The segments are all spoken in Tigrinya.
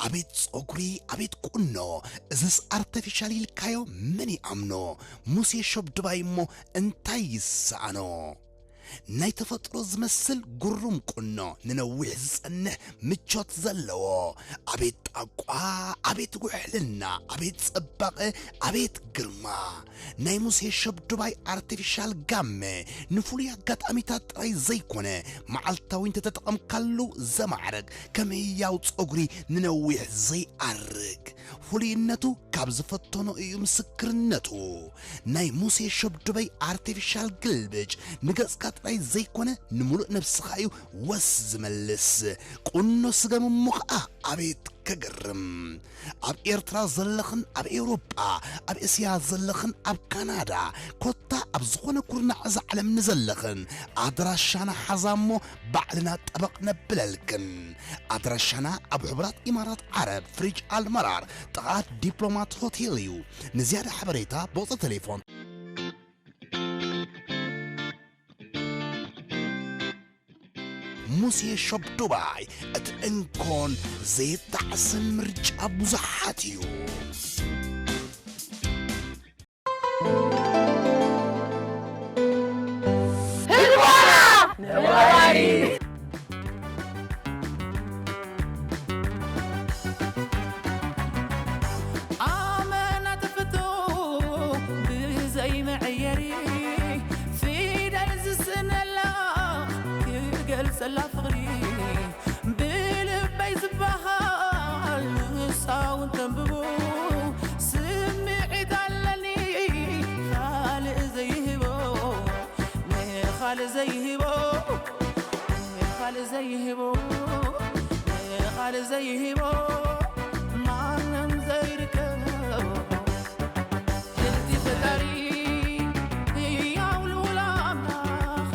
ኣቤት ጸጉሪ፣ ኣቤት ቁኖ፣ እዝስ ኣርተፊሻል ኢልካዮ መን ይኣምኖ? ሙሴ ሸብ ድባይ እሞ እንታይ ይሰኣኖ? ናይ ተፈጥሮ ዝመስል ግሩም ቁኖ፣ ንነዊሕ ዝጸንሕ ምቾት ዘለዎ። ኣቤት ጣቋ፣ ኣቤት ውሕልና፣ ኣቤት ጽባቐ፣ ኣቤት ግርማ። ናይ ሙሴ ሸብ ድባይ ኣርቲፊሻል ጋመ ንፍሉይ ኣጋጣሚታት ጥራይ ዘይኮነ፣ መዓልታዊ እንተተጠቐምካሉ ዘማዕርግ፣ ከም ህያው ጸጉሪ ንነዊሕ ዘይኣርግ። ፍሉይነቱ ካብ ዝፈተኖ እዩ ምስክርነቱ። ናይ ሙሴ ሸብ ድባይ ኣርቲፊሻል ግልብጭ ንገጽካ ጥራይ ዘይኮነ፣ ንምሉእ ነብስኻ እዩ ወስ ዝመልስ። ቁኖ ስገም እሞ ኸኣ ኣቤት ከገርም! ኣብ ኤርትራ ዘለኽን ኣብ ኤውሮጳ፣ ኣብ እስያ ዘለኽን ኣብ ካናዳ፣ ኮታ ኣብ ዝኾነ ኩርናዕ እዛ ዓለም ንዘለኽን፣ ኣድራሻና ሓዛ እሞ ባዕልና ጠበቕ ነብለልክን። ኣድራሻና ኣብ ሕቡራት ኢማራት ዓረብ፣ ፍሪጅ ኣልመራር፣ ጥቓ ዲፕሎማት ሆቴል እዩ። ንዝያዳ ሓበሬታ ብቑጽሪ ቴሌፎን። ሙሴ ሾፕ ዱባይ፣ እቲ እንኮን ዘይጣዕስን ምርጫ ብዙሓት እዩ። ህድሞና ነባሪት። ኣመና ተፈቶ ብዘይ መዐየሪ፣ ፊደል ዝስእነላ ክገልጸላ ፍቕሪ፣ ብልበይ ዝበሃል ንሳ እውን ተንብቦ፣ ስምዒት ኣለኒ ካልእ ዘይህቦ፣ ንኻልእ ዘይህቦ፣ ንኻልእ ዘይህቦ፣ ንኻልእ ዘይህቦ፣ ማንም ዘይርከቦ። ልዕልቲ ፈጣሪ ህያው ልዑል ኣምላኽ፣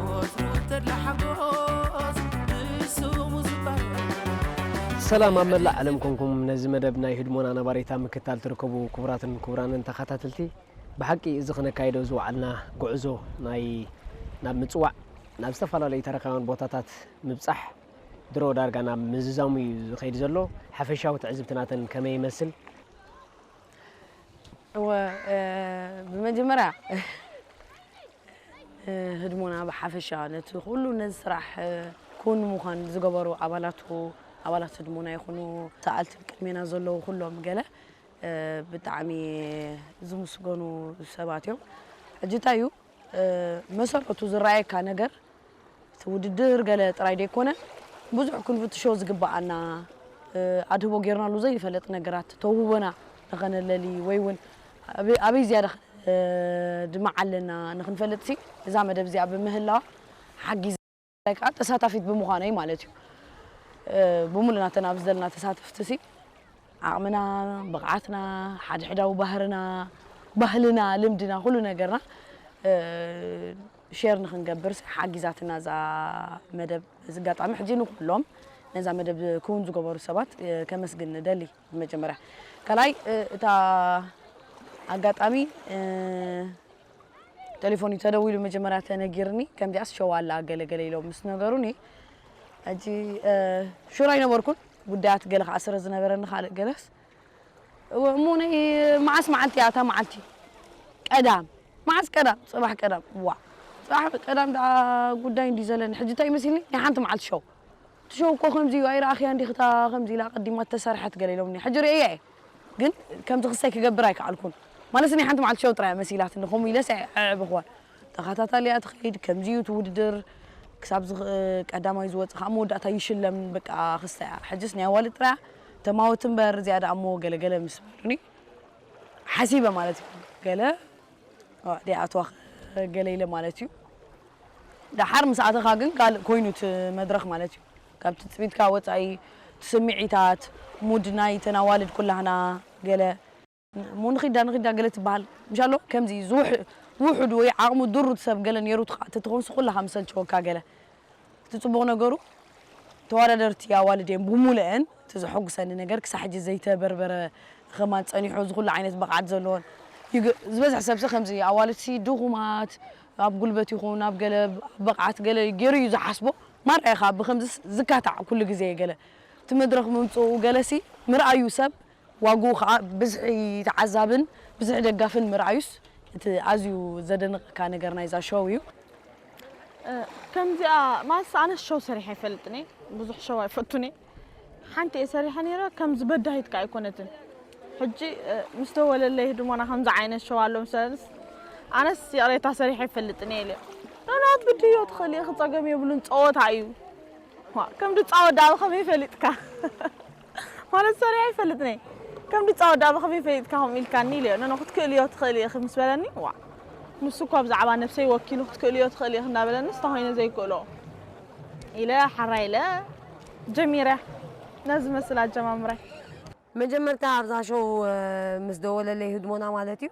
ወትሩ ተድላ ሓጎስ ብስሙ ዝባረኽ። ሰላም ኣብ መላእ ዓለም ኮንኩም ነዚ መደብ ናይ ህድሞና ነባሪታ ምክታል ትርከቡ ክቡራትን ክቡራንን ተኸታተልቲ፣ ብሓቂ እዚ ክነካይዶ ዝወዓልና ጉዕዞ ናይ ናብ ምጽዋዕ፣ ናብ ዝተፈላለዩ ታሪኻውያን ቦታታት ምብጻሕ ድሮ ዳርጋ ናብ ምዝዛሙ እዩ ዝኸይድ ዘሎ። ሓፈሻዊ ትዕዝብቲ ናተን ከመይ ይመስል? እወ፣ እ፣ ብመጀመርያ፣ እ፣ ህድሞና ብሓፈሻ ነቲ ኩሉ ነዚ ስራሕ፣ እ፣ ክውን ንምዃን ዝገበሩ ኣባላቱ፣ ኣባላት ህድሞና ይኹኑ፣ ሰኣልቲ ቅድሜና ዘለዉ ኩሎም ገለ፣ እ፣ ብጣዕሚ ዝምስገኑ ሰባት እዮም። ሕጂ እንታይ እዩ፣ እ፣ መሰረቱ ዝረኣየካ ነገር፣ እቲ ውድድር ገለ ጥራይ ደይኮነ፣ ብዙሕ ክንፍትሾ ዝግበኣና፣ እ፣ ኣድህቦ ጌርናሉ ዘይፈልጥ ነገራት፣ ተውህቦና ንኸነለሊ ወይ እውን ኣበይ፣ ኣበይ ዝያዳ፣ እ፣ ድማ ኣለና ንኽንፈልጥሲ፣ እዛ መደብ እዚኣ ብምህላዋ ሓጊዛ። ከኣ ተሳታፊት ብምዃነይ ማለት እዩ። እ፣ ብምሉእ ናተን ኣብዚ ዘለና ተሳተፍቲ ሲ፣ ዓቕምና፣ ብቕዓትና፣ ሓድሕዳዊ ባህርና፣ ባህልና፣ ልምድና፣ ኩሉ ነገርና፣ እ፣ ሼር ንኽንገብር ሓጊዛትና እዛ መደብ። በዚ ኣጋጣሚ ሕጂ ንኹሎም ነዛ መደብ ክውን ዝገበሩ ሰባት፣ እ፣ ከመስግን እደሊ ብመጀመርያ። ካልኣይ፣ እ፣ እታ ኣጋጣሚ፣ እ፣ ቴሌፎን እዩ ተደዊሉ፣ መጀመርያ ተነጊርኒ፣ ከምዚኣስ ሸው ኣላ ገለ ገለ ኢሎም ምስ ነገሩኒ፣ ሕጂ፣ እ፣ ሹር ኣይነበርኩን፣ ጉዳያት ገለ ከዓ ስለ ዝነበረኒ ካልእ ገለስ፣ እወ፣ እሞ ናይ መዓስ መዓልቲ እያ እታ መዓልቲ? ቀዳም። መዓስ ቀዳም? ጽባሕ ቀዳም። ዋእ፣ ጽባሕ ቀዳም ደኣ ጉዳይ እንድዩ ዘለኒ። ሕጂ እንታይ መሲልኒ? ናይ ሓንቲ መዓልቲ ሸው። እቲ ሸው እኮ ከምዚ እዩ፣ ኣይረኣኽያን ዲኺ እታ ከምዚ ኢላ ኣቐዲማ እተሰርሐት ገለ ኢሎምኒ። ሕጂ ርእየያ እየ። ግን ከምዚ ክስተይ ክገብር ኣይከኣልኩን። ማለት ናይ ሓንቲ መዓልቲ ሸው ጥራይ እያ መሲላትኒ። ከምኡ ኢለስ ኣየዕበኽዋን። ተኸታታሊ እያ ትኸይድ፣ ከምዚ እዩ እቲ ውድድር። ክሳብ ዝኽ-፣ ቀዳማይ ዝወጽእ ከዓ መወዳእታ ይሽለም፣ በቃ ክስተ እያ። ሕጅስ ናይ ኣዋልድ ጥራይ እያ ተማወት እምበር፣ ዝያዳ እሞ ገለ ገለ ምስ በሉኒ ሓሲበ ማለት እዩ። ገለ ደይኣትዋ ገለ ኢለ ማለት እዩ። ደሓር ምስ ኣተኻ ግን ካልእ ኮይኑ እቲ መድረኽ ማለት እዩ። ካብ ትጽቢትካ ወጻኢ እቲ ስምዒታት፣ ሙድ ናይ ተን ኣዋልድ ኩላህና ገለ እሞ ንኺዳ ንኺዳ ገለ ትበሃል። ምሻሎ ከምዚ ዝውሕ-፣ ውሑድ ወይ ዓቕሙ ድሩት ሰብ ገለ ነይሩ ትኻ-፣ ተትኾንስ ኩላኻ ምሰልቸወካ ገለ። እቲ ጽቡቕ ነገሩ ተወዳደርቲ ኣዋልድ እየን ብሙሉአን። እቲ ዘሐጉሰኒ ነገር ክሳብ ሕጂ ዘይተበርበረ ኸማን ጸኒሑ እዚ ኩሉ ዓይነት ብቕዓት ዘለዎን ይግ-፣ ዝበዝሕ ሰብሲ ከምዚ ኣዋልድሲ ድኹማት ኣብ ጉልበት ይኹን ኣብ ገለ ኣብ ብቕዓት ገለ ገይሩ እዩ ዝሓስቦ። ማራ ኢኻ ብኸምዚስ ዝካታዕ ኩሉ ግዜ ገለ መድረኽ ምምፅኡ ገለሲ ምርኣዩ ሰብ ዋግኡ ከዓ ብዝሒ ተዓዛብን ብዝሒ ደጋፍን ምርኣዩስ እቲ ኣዝዩ ዘደንቐካ ነገር ናይዛ ሾው እዩ። ከምዚኣ ማስ ኣነስ ሾው ሰሪሐ ኣይፈልጥን እየ። ብዙሕ ሾው ኣይፈቱን እየ። ሓንቲ እየ ሰሪሐ ነይረ። ከምዚ በዳሂት ከዓ ኣይኮነትን። ሕጂ ምስ ደወለለይ ህድሞና ከምዚ ዓይነት ሾው ኣሎ ምስ በለንስ ኣነስ ይቕሬታ ሰሪሐ ኣይፈልጥን እየ ኢለ። ኖ ኖ ክትብድዮ ትኽእሊ ኢኺ፣ ጸገም የብሉን፣ ጸወታ እዩ። ዋ፣ ከም ድጻወት ደኣ ብኸመይ ፈሊጥካ? ማለት ሰሪሐ ኣይፈልጥን እየ። ከም ድጻወት ደኣ ብኸመይ ፈሊጥካ ከምኡ ኢልካኒ ኢለዮ። ኖ ኖ ክትክእልዮ ትኽእሊ ኢኺ ምስ በለኒ፣ ዋ፣ ንሱ እኳ ብዛዕባ ነብሰይ ወኪሉ ክትክእልዮ ትኽእሊ ኢኺ እንዳበለኒ ስታ ኮይነ ዘይክእሎ ኢለ ሓራ ኢለ ጀሚረ። ነዚ መስል ኣጀማምረ። መጀመርታ ኣብዛ ሾው ምስ ደወለለይ ህድሞና ማለት እዩ።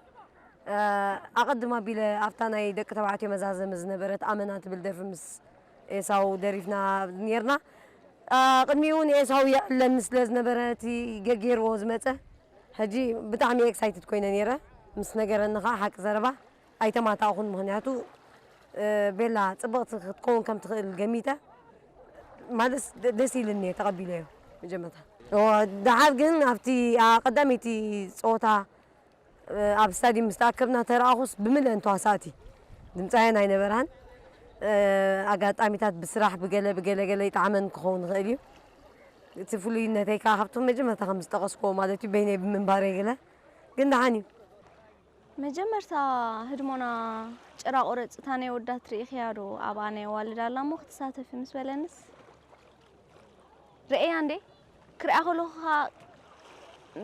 ኣቐድም ኣቢለ ኣብታ ናይ ደቂ ተባዕትዮ መዛዘሚ ዝነበረት ኣመና ትብል ደርፊ ምስ ኤሳው ደሪፍና ኔርና። ቅድሚኡ እውን ኤሳው የዕለኒ ስለ ዝነበረ እቲ ገጌርዎ ዝመፀ ሕጂ ብጣዕሚ ኤክሳይትድ ኮይነ ኔረ። ምስ ነገረኒ ከዓ ሓቂ ዘረባ ኣይተማታእኹን። ምኽንያቱ ቤላ ፅብቕቲ ክትከውን ከም ትኽእል ገሚተ ማለት ደስ ኢልኒ ተቐቢለዮ መጀመርታ። ደሓር ግን ኣብቲ ቀዳመይቲ ፀወታ ኣብ ስታድዩም ምስ ተኣከብና ተረኣኹስ ብምልአን ተዋሳእቲ ድምፃውያን ኣይነበራን። ኣጋጣሚታት ብስራሕ ብገለ ብገለ ገለ ይጠዓመን ክኸውን ይኽእል እዩ። እቲ ፍሉይነተይ ከዓ ካብቶም መጀመርታ ከም ዝጠቐስክዎ ማለት እዩ በይነይ ብምንባረይ ገለ ግን ደሓን እዩ። መጀመርታ ህድሞና ጭራ ቁረፅ እታ ናይ ወዳት ርኢኽያ ዶ ኣብኣ ናይ ኣዋልድ ኣላ እሞ ክትሳተፊ ምስ በለንስ ርእያ እንዴ ክሪኣ ከለኹ ከዓ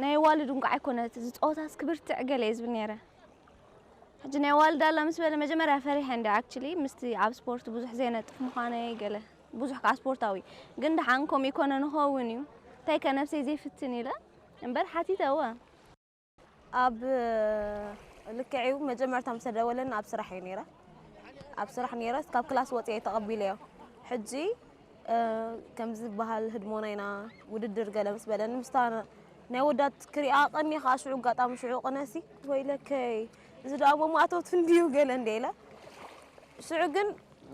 ናይ ኣዋልድ እንኳዕ ኣይኮነት እዚ ፀወታስ ክብርትዕ ገለ እየ ዝብል ነይረ። ሕጂ ናይ ኣዋልድ ኣላ ምስ በለ መጀመርያ ፈሪሐ እንደ ኣክቹሊ ምስቲ ኣብ ስፖርት ብዙሕ ዘይነጥፍ ምዃነይ ገለ ብዙሕ ከዓ ስፖርታዊ ግን ደሓን ከምኡ ይኮነ ንኸውን እዩ እንታይ ከ ነብሰይ ዘይፍትን ኢለ እምበር ሓቲተ እወ ኣብ ልክዕ እዩ መጀመርታ ምስ ተደወለኒ ኣብ ስራሕ እየ ነይረ ኣብ ስራሕ ነይረ ካብ ክላስ ወፅየ ተቐቢለዮ ሕጂ ከምዚ ዝበሃል ህድሞና ኢና ውድድር ገለ ምስ በለኒ ምስታ ናይ ወዳት ክሪኣ ቀኒ ከዓ ሽዑ ኣጋጣሚ ሽዑ ቅነሲ ወይለከይ እዚ ደኣ መማእተውቱ እንድዩ ገለ እንደ ኢለ ሽዑ ግን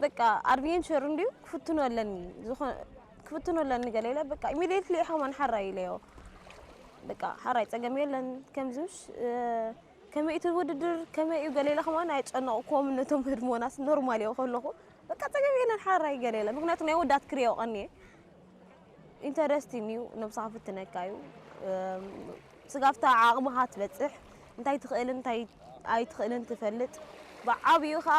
በቃ ኣድቬንቸር እንድዩ ክፍትኖ ኣለኒ ዝኾ- ክፍትኖ ኣለኒ ገለ ኢለ በቃ ኢሚድየትሊ ኢኻ ማን ሓራይ ኢለዮ በቃ ሓራይ ፀገም የለን ከምዚ ውሽ ከመይ እቲ ውድድር ከመይ እዩ ገለ ኢለ ከማን ኣይጨነቕኩዎም ነቶም ህድሞናስ ኖርማል እዮ ከለኹ በቃ ፀገም የለን ሓራይ ገለ ኢለ ምክንያቱ ናይ ወዳት ክሪኦ ቀኒየ ኢንተረስቲንግ እዩ ነብስኻ ፍትነካ እዩ ስጋብታ ዓቕምኻ ትበፅሕ እንታይ ትኽእልን እንታይ ኣይትኽእልን ትፈልጥ ብዓብኡ ከዓ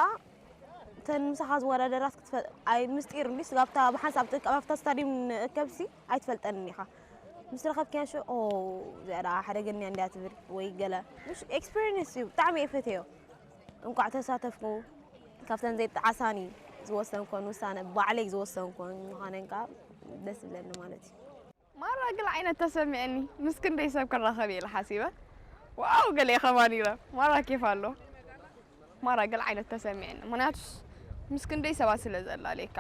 እተን ምሳኻ ዝወዳደራት ክትፈ- ኣይ ምስጢር እንዲ ስጋብታ ብሓንሳብ ትእከብ ኣብታ ስታዲየም ንእከብሲ ኣይትፈልጠንን ኢኻ ምስ ረኸብክያ ሽ ኦ እዚኣ ደኣ ሓደገኛ እንድያ ትብል ወይ ገለ ምሽ ኤክስፒሪንስ እዩ ብጣዕሚ እየ ፈትዮ እንቋዕ ተሳተፍኩ ካብተን ዘይጠዓሳኒ ዝወሰንኮን ውሳነ ባዕለይ ዝወሰንኮን ምዃነን ከዓ ደስ ዝብለኒ ማለት እዩ ማራ ግል ዓይነት ተሰሚዕኒ ምስ ክንደይ ሰብ ክራኸብ እየ ኢለ ሓሲበ ዋው ገለ ከማን ኢለ ማራ ኬፍ ኣሎ ማራ ገለ ዓይነት ተሰሚዕኒ ምክንያቱስ ምስ ክንደይ ሰባት ስለ ዘላለየካ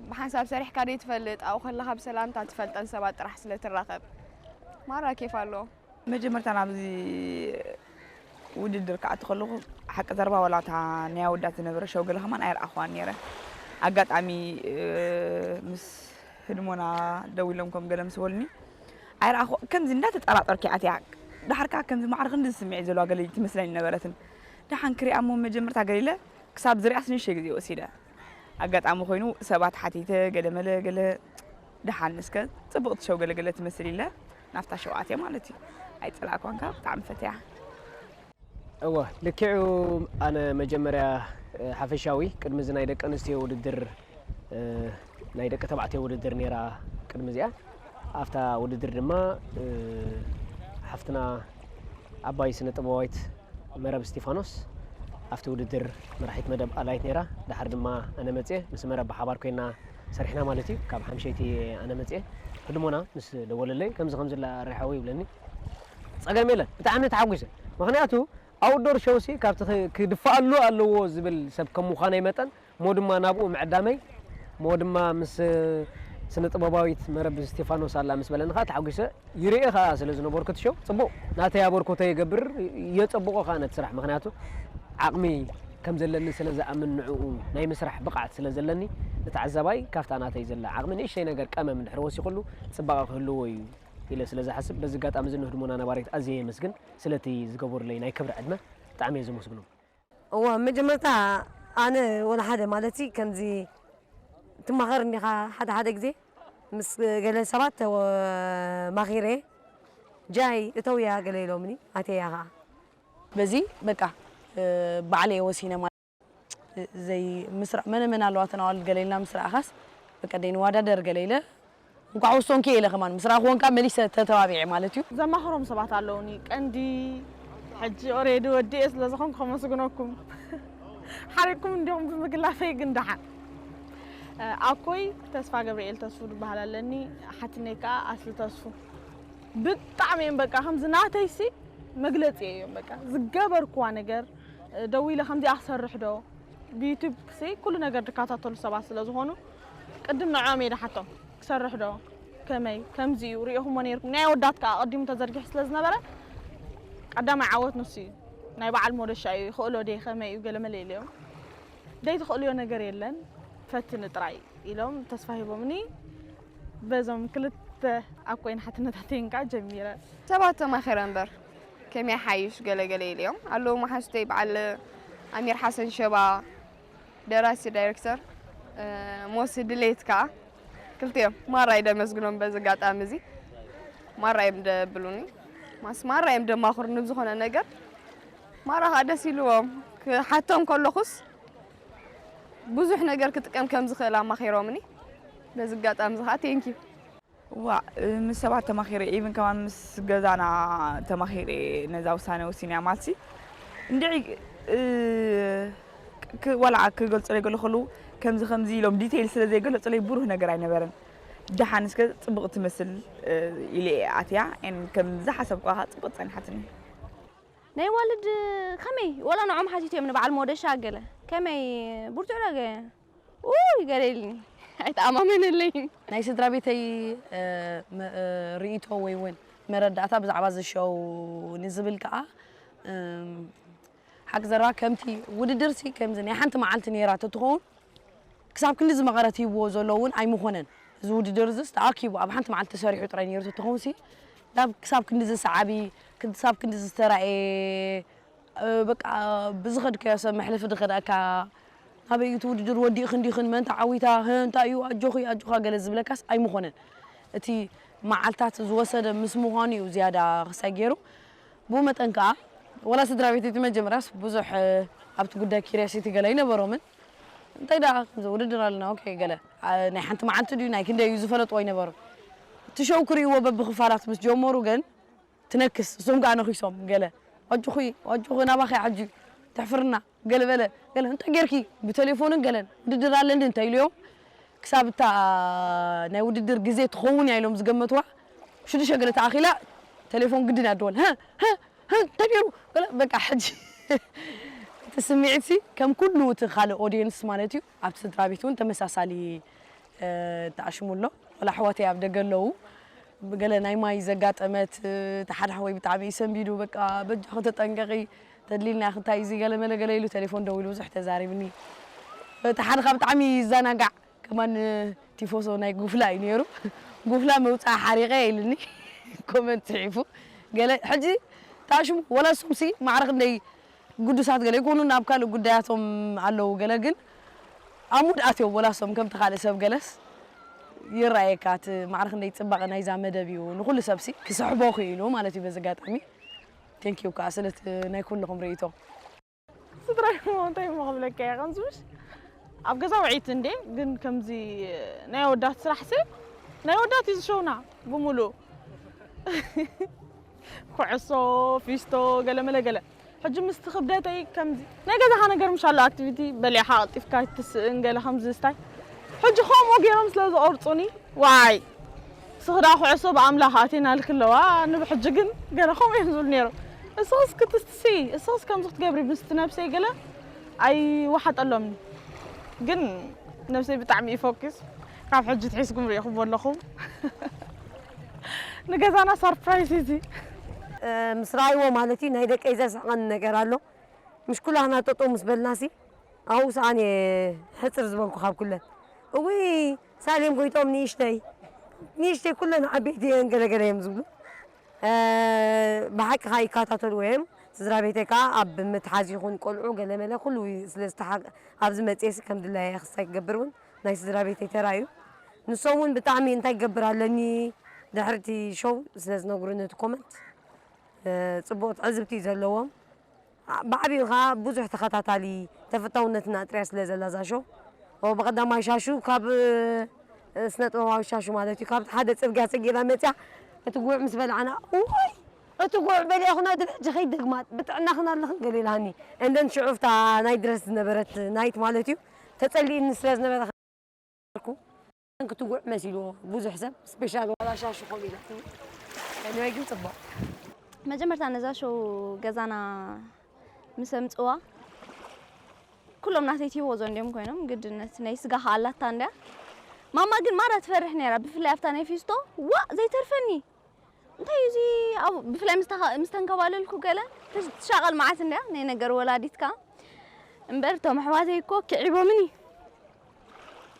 ብሓንሳብ ሰሪሕካ ደይ ትፈልጥ ኣብኡ ከለካ ብሰላምታ ትፈልጠን ሰባት ጥራሕ ስለ ትራኸብ ማራ ኬፍ ኣሎ መጀመርታ ናብዚ ውድድር ክኣቱ ከለኹ ሓቂ ዘረባ ዋላ እታ ናይ ኣወዳት ዝነበረ ሸው ገለ ከማን ኣይረኣኽዋን ነይረ ኣጋጣሚ ምስ ህድሞና ደው ኢሎም ከም ገለ ምስ በሉኒ ኣይረኣኹ ከምዚ እንዳተጠራጠርኪ ኣትያ ዳሕርካ ከምዚ ማዕረ ክንዲ ስምዒት ዘለዋ ገለ ትመስለኒ ነበረትን ደሓን ክሪኣ እሞ መጀመርታ ገሊለ ክሳብ ዝሪኣስ ንእሽተይ ግዜ ወሲደ ኣጋጣሚ ኮይኑ ሰባት ሓቲተ ገለመለ ገለ ደሓን እስከ ጽብቕቲ ሸው ገለገለ ትመስል ኢለ ናብታ ሸው ኣትየ ማለት እዩ ኣይጸላእኳንካ ብጣዕሚ ፈትያ እወ ልክዑ ኣነ መጀመርያ ሓፈሻዊ ቅድሚ እዚ ናይ ደቂ ኣንስትዮ ውድድር ናይ ደቂ ተባዕትዮ ውድድር ነይራ ቅድሚ እዚኣ ኣብታ ውድድር ድማ ሓፍትና ዓባይ ስነ ጥበባዊት መረብ እስቲፋኖስ ኣብቲ ውድድር መራሒት መደብ ኣላይት ነይራ። ድሓር ድማ ኣነ መፅየ ምስ መረብ ብሓባር ኮይና ሰሪሕና ማለት እዩ። ካብ ሓምሸይቲ ኣነ መፅየ። ህድሞና ምስ ደወለለይ ከምዚ ከምዚ ኣላ ሪሓዊ ይብለኒ። ፀገም የለን ብጣዕሚ ተሓጒሰ። ምኽንያቱ ኣውትዶር ሾው ሲ ካብቲ ክድፍኣሉ ኣለዎ ዝብል ሰብ ከም ምዃነይ መጠን እሞ ድማ ናብኡ ምዕዳመይ እሞ ድማ ምስ ስነ ጥበባዊት መረብ እስቲፋኖስ ኣላ ምስ በለኒ ከዓ ተሓጒሰ ይርኢ ከዓ ስለ ዝነበርኩ እቲ ሾው ፅቡቕ ናተይ ኣበርኮቶ የገብር የፀብቖ ከዓ ነቲ ስራሕ ምክንያቱ ዓቕሚ ከም ዘለኒ ስለ ዝኣምን ንዕኡ ናይ ምስራሕ ብቕዓት ስለ ዘለኒ ንተዓዛባይ ካብታ ናተይ ዘላ ዓቕሚ ንእሽተይ ነገር ቀመም እንድሕር ወሲኹሉ ጽባቐ ክህልዎ እዩ ኢለ ስለ ዝሓስብ በዚ ኣጋጣሚ እዚ ንህድሞና ነባሪት ኣዝየ የመስግን ስለቲ ዝገበሩለይ ናይ ክብሪ ዕድመ ብጣዕሚ እየ ዘመስግኖም። እዋ መጀመርታ ኣነ ወላ ሓደ ማለት ከምዚ ትማኸር እንዲኻ ሓደ ሓደ ግዜ ምስ ገለ ሰባት ተማኺረ ጃይ እተውያ ገለ ኢሎምኒ ኣተያ ኸዓ በዚ በቃ ባዕለ የወሲነ ማለት ዘይ ምስራ መነ መን ኣለዋ ተናዋል ገለ ኢልና ምስ ረኣኻስ በቃ ደይ ንዋዳደር ገለ ኢለ እንኳዕ ወሰንኩ ኢለ ከማን ምስ ረኣኽዎን ከዓ መሊሰ ተተባቢዐ ማለት እዩ። ዘማኽሮም ሰባት ኣለውኒ ቀንዲ ሕጂ ኦሬዲ ወዲኤ ስለ ዝኾንኩ ከመስግነኩም ሓሪኩም እንዲኹም ብምግላፈይ ግን ደሓን ኣኮይ ተስፋ ገብርኤል ተስፉ ዝበሃል ኣለኒ ሓትነይ ከዓ ኣስሊ ተስፉ ብጣዕሚ እዮም በቃ ከምዚ ናተይሲ መግለፂ እዮም በቃ ዝገበርኩዋ ነገር ደዊለ ከምዚኣ ክሰርሕ ዶ ብዩቱብ ሲ ኩሉ ነገር ዝከታተሉ ሰባት ስለ ዝኾኑ ቅድም ንዕኦም እየ ዝሓቶም ክሰርሕ ዶ ከመይ ከምዚ እዩ ሪኢኹሞ ነይርኩም ናይ ኣወዳት ከዓ ኣቐዲሙ ተዘርጊሑ ስለ ዝነበረ ቀዳማይ ዓወት ንሱ እዩ ናይ በዓል ሞደሻ እዩ ይኽእሎ ደ ከመይ እዩ ገለመለ ኢለዮም ደይ ትኽእልዮ ነገር የለን ፈትኒ ጥራይ ኢሎም ተስፋ ሂቦምኒ በዞም ክልተ ኣብ ኮይን ሓትነታተይን ከዓ ጀሚረ ሰባት ተማኺረ እምበር ከመይ ሓይሽ ገለገለ ኢለዮም ኣለዉ መሓዙተይ በዓል ኣሚር ሓሰን ሸባ ደራሲ ዳይረክተር ሞሲ ድሌት ከዓ ክልቲኦም ማራ እየ ደመስግኖም በዚ ኣጋጣሚ እዚ ማራ እዮም ደብሉኒ ማስ ማራ እዮም ደማኹርኒ ብዝኾነ ነገር ማራ ከዓ ደስ ኢልዎም ክሓቶም ከለኹስ ብዙሕ ነገር ክጥቀም ከም ዝኽእል ኣማኺሮምኒ በዚ ኣጋጣሚ እዚ ከዓ thank you። እዋእ ምስ ሰባት ተማኺረ even ከማን ምስ ገዛና ተማኺረ ነዛ ውሳነ ወሲነ እያ ማልሲ እንድዒ ወላ ክገልፁለይ ገለ ከለዉ ከምዚ ከምዚ ኢሎም detail ስለ ዘይገለፁለይ ብሩህ ነገር ኣይነበረን ደሓን እስከ ፅቡቕ ትመስል ኢለ እየ ኣትያ and ከም ዝሓሰብክዋ ከዓ ፅቡቕ ፀኒሓትኒ ናይ ዋልድ ከመይ ወላ ንዖም ሓቲቶም ንበዓል ሞደሻ ገለ ከመይ ብርቱዕ ዶ ገ ውይ ገለ ኢልኒ ኣይተኣማመነለይን ናይ ስድራ ቤተይ ርእይቶ ወይ እውን መረዳእታ ብዛዕባ እዚ ሸው ንዝብል ከዓ ሓቂ ዘረባ ከምቲ ውድድር ሲ ከምዚ ናይ ሓንቲ መዓልቲ ነይራ ተትኸውን ክሳብ ክንዲ ዝመቐረት ሂብዎ ዘሎ እውን ኣይምኾነን እዚ ውድድር እዚስ ተኣኪቡ ኣብ ሓንቲ መዓልቲ ተሰሪሑ ጥራይ ነይሩ ተትኸውን ሲ ናብ ክሳብ ክንዲ ዝሰዓቢ ክሳብ ክንዲ ዝተራእየ በቃ ብዝኸድካዮ ሰብ መሕለፊ ዝኸዳእካ ናበይ እዩ እቲ ውድድር ወዲእኽን ዲኽን መን ተዓዊታ እንታይ እዩ ኣጆኺ ኣጆኻ ገለ ዝብለካስ ኣይምኾነን እቲ መዓልታት ዝወሰደ ምስ ምዃኑ እዩ ዝያዳ ክሳይ ገይሩ ብኡ መጠን ከዓ ወላ ስድራ ቤት እቲ መጀመርያስ ብዙሕ ኣብቲ ጉዳይ curiosity ገለ ኣይነበሮምን እንታይ ደኣ ከምዚ ውድድር ኣለና ኦኬ ገለ ናይ ሓንቲ መዓልቲ ድዩ ናይ ክንደይ እዩ ዝፈለጥዎ ኣይነበሩን እቲ ሸው ክርእይዎ በብኽፋላት ምስ ጀመሩ ግን ትነክስ እሶም ከዓ ነኺሶም ገለ ኣጆኺ ኣጆኺ ናባኺ ዓጁ ተሕፍርና ገለ በለ ገለ እንታይ ጌርኪ ብቴሌፎንን ገለን ውድድር ኣለንዲ እንታይ ኢሉዮም ክሳብ እታ ናይ ውድድር ግዜ ትኸውን እያ ኢሎም ዝገመትዋ ሽዱሽተ ገለ ተኣኺላ ቴሌፎን ግድን ኣድወል ህ ህ ህ እንታይ ጌሩ ገለ በቃ ሕጂ እቲ ስምዒት ሲ ከም ኩሉ እቲ ካልእ ኦዲየንስ ማለት እዩ ኣብቲ ስድራ ቤት እውን ተመሳሳሊ ተኣሽሙ ኣሎ ወላ ኣሕዋተይ ኣብ ደገ ኣለዉ ገለ ናይ ማይ ዘጋጠመት እቲ ሓደ ሓወይ ብጣዕሚ እዩ ሰንቢዱ በቃ በጃኺ ተጠንቀቂ ተድሊልና ኢኺ እንታይ እዚ ገለ መለ ገለ ኢሉ ቴሌፎን ደዊሉ ብዙሕ ተዛሪብኒ እቲ ሓደ ካብ ብጣዕሚ ይዘናጋዕ ከማን ቲፎሶ ናይ ጉፍላ እዩ ነይሩ ጉፍላ መውፅኣ ሓሪቀ ኢልኒ ኮመንት ፅሒፉ ገለ ሕጂ ታሽሙ ወላ እሶምሲ ማዕረ ክንደይ ግዱሳት ገለ ይኮኑ ናብ ካልእ ጉዳያቶም ኣለዉ ገለ ግን ኣብ ሙድ ኣትዮም ወላ እሶም ከምቲ ካልእ ሰብ ገለስ ይረኣየካ እቲ ማዕረ ክንደይ ፅባቐ ናይዛ መደብ እዩ ንኩሉ ሰብሲ ክስሕቦ ክኢሉ ማለት እዩ በዚ ኣጋጣሚ ቴንኪዩ ከዓ ስለቲ ናይ ኩልኹም ርእይቶ ስድራይ እንታይ እሞ ክብለካ እየ ከምዚ ምሽ ኣብ ገዛ ውዒት እንዴ ግን ከምዚ ናይ ኣወዳት ስራሕ ሲ ናይ ኣወዳት እዩ ዝሸውና ብምሉእ ኩዕሶ ፊስቶ ገለመለ ገለ ሕጂ ምስቲ ክብደተይ ከምዚ ናይ ገዛኻ ነገር ምሽ ኣሎ ኣክቲቪቲ በሊዕኻ ቀልጢፍካ ኣይትስእን ገለ ከምዚ ስታይ ሕጂ ከምኡ ገይሮም ስለ ዝቆርፁኒ ዋይ ስኽዳ ኩዕሶ ብኣምላኽ ኣቴና ልክለዋ ንብሕጂ ግን ገለ ከምኡ እዮም ዝብሉ ነይሮም እስኽስ ክትስትሲ እስኽስ ከምዚ ክትገብሪ ምስቲ ነብሰይ ገለ ኣይወሓጠሎምን ግን ነብሰይ ብጣዕሚ እዩ ፎኪስ ካብ ሕጂ ትሒዝኩም ርኢኹም ኣለኹም ንገዛና ሰርፕራይዝ እዚ ምስ ረኣይዎ ማለት እዩ ናይ ደቀይ ዘስሕቐኒ ነገር ኣሎ ምሽ ኩላህና ጠጠው ምስ በልናሲ ኣብኡ ሰኣን እየ ሕፅር ዝበልኩ ካብ ኩለን። እውይ ሳሌም ጎይቶም ንእሽተይ ንእሽተይ ኩለን ዓበይቲ እየን ገለገለ እዮም ዝብሉ። ብሓቂ ከዓ ይከታተልዎ እዮም። ስድራ ቤተይ ከዓ ኣብ ምትሓዝ ይኹን ቆልዑ ገለመለ ኩሉ ስለ ዝተሓ ኣብዚ መፅኤሲ ከም ድላየ ክስታይ ክገብር እውን ናይ ስድራ ቤተይ ተራ እዩ። ንሶም እውን ብጣዕሚ እንታይ ክገብር ኣለኒ ድሕርቲ ሾው ስለ ዝነግሩ ነቲ ኮመንት ፅቡቅ ትዕዝብቲ እዩ ዘለዎም። ብዓብዩ ከዓ ብዙሕ ተኸታታሊ ተፈታውነትና ኣጥርያ ስለ ዘላ እዛ ሾው ብቀዳማይ ሻሹ ካብ ስነ ጥበባዊ ሻሹ ማለት እዩ ካብ ሓደ ፅርግያ ሰጊራ መፅያ እቲ ጉዕ ምስ በልዓና እዋይ እቲ ጉዕ በሊዕኹና ድሕጂ ከይደግማት ብጥዕናኽን ኣለኽን ገለ ኢልሃኒ። እንደን ሽዑፍታ ናይ ድረስ ዝነበረት ናይት ማለት እዩ ተፀሊእኒ ስለ ዝነበረ ክትጉዕ መሲልዎ ብዙሕ ሰብ ስፔሻል ዋላ ሻሹ ከምኡ ኢላትኒ። Anyway ግን ፅቡቕ። መጀመርታ ነዛ ሾው ገዛና ምስ ኣምፅዋ ኩሎም ናተይ ቲፎዞ እንዲዮም ኮይኖም ግድነት ናይ ስጋ ከኣላታ እንድያ። ማማ ግን ማራ ትፈርሕ ነይራ ብፍላይ ኣብታ ናይ ፊስቶ ዋእ ዘይተርፈኒ እንታይ እዚ ኣብ ብፍላይ ምስ ተኻ- ምስ ተንከባለልኩ ገለ ትሽ- ትሻቐል መዓት እንድያ ናይ ነገር ወላዲትካ እምበር እቶም ኣሕዋተይ እኮ ክዒቦምኒ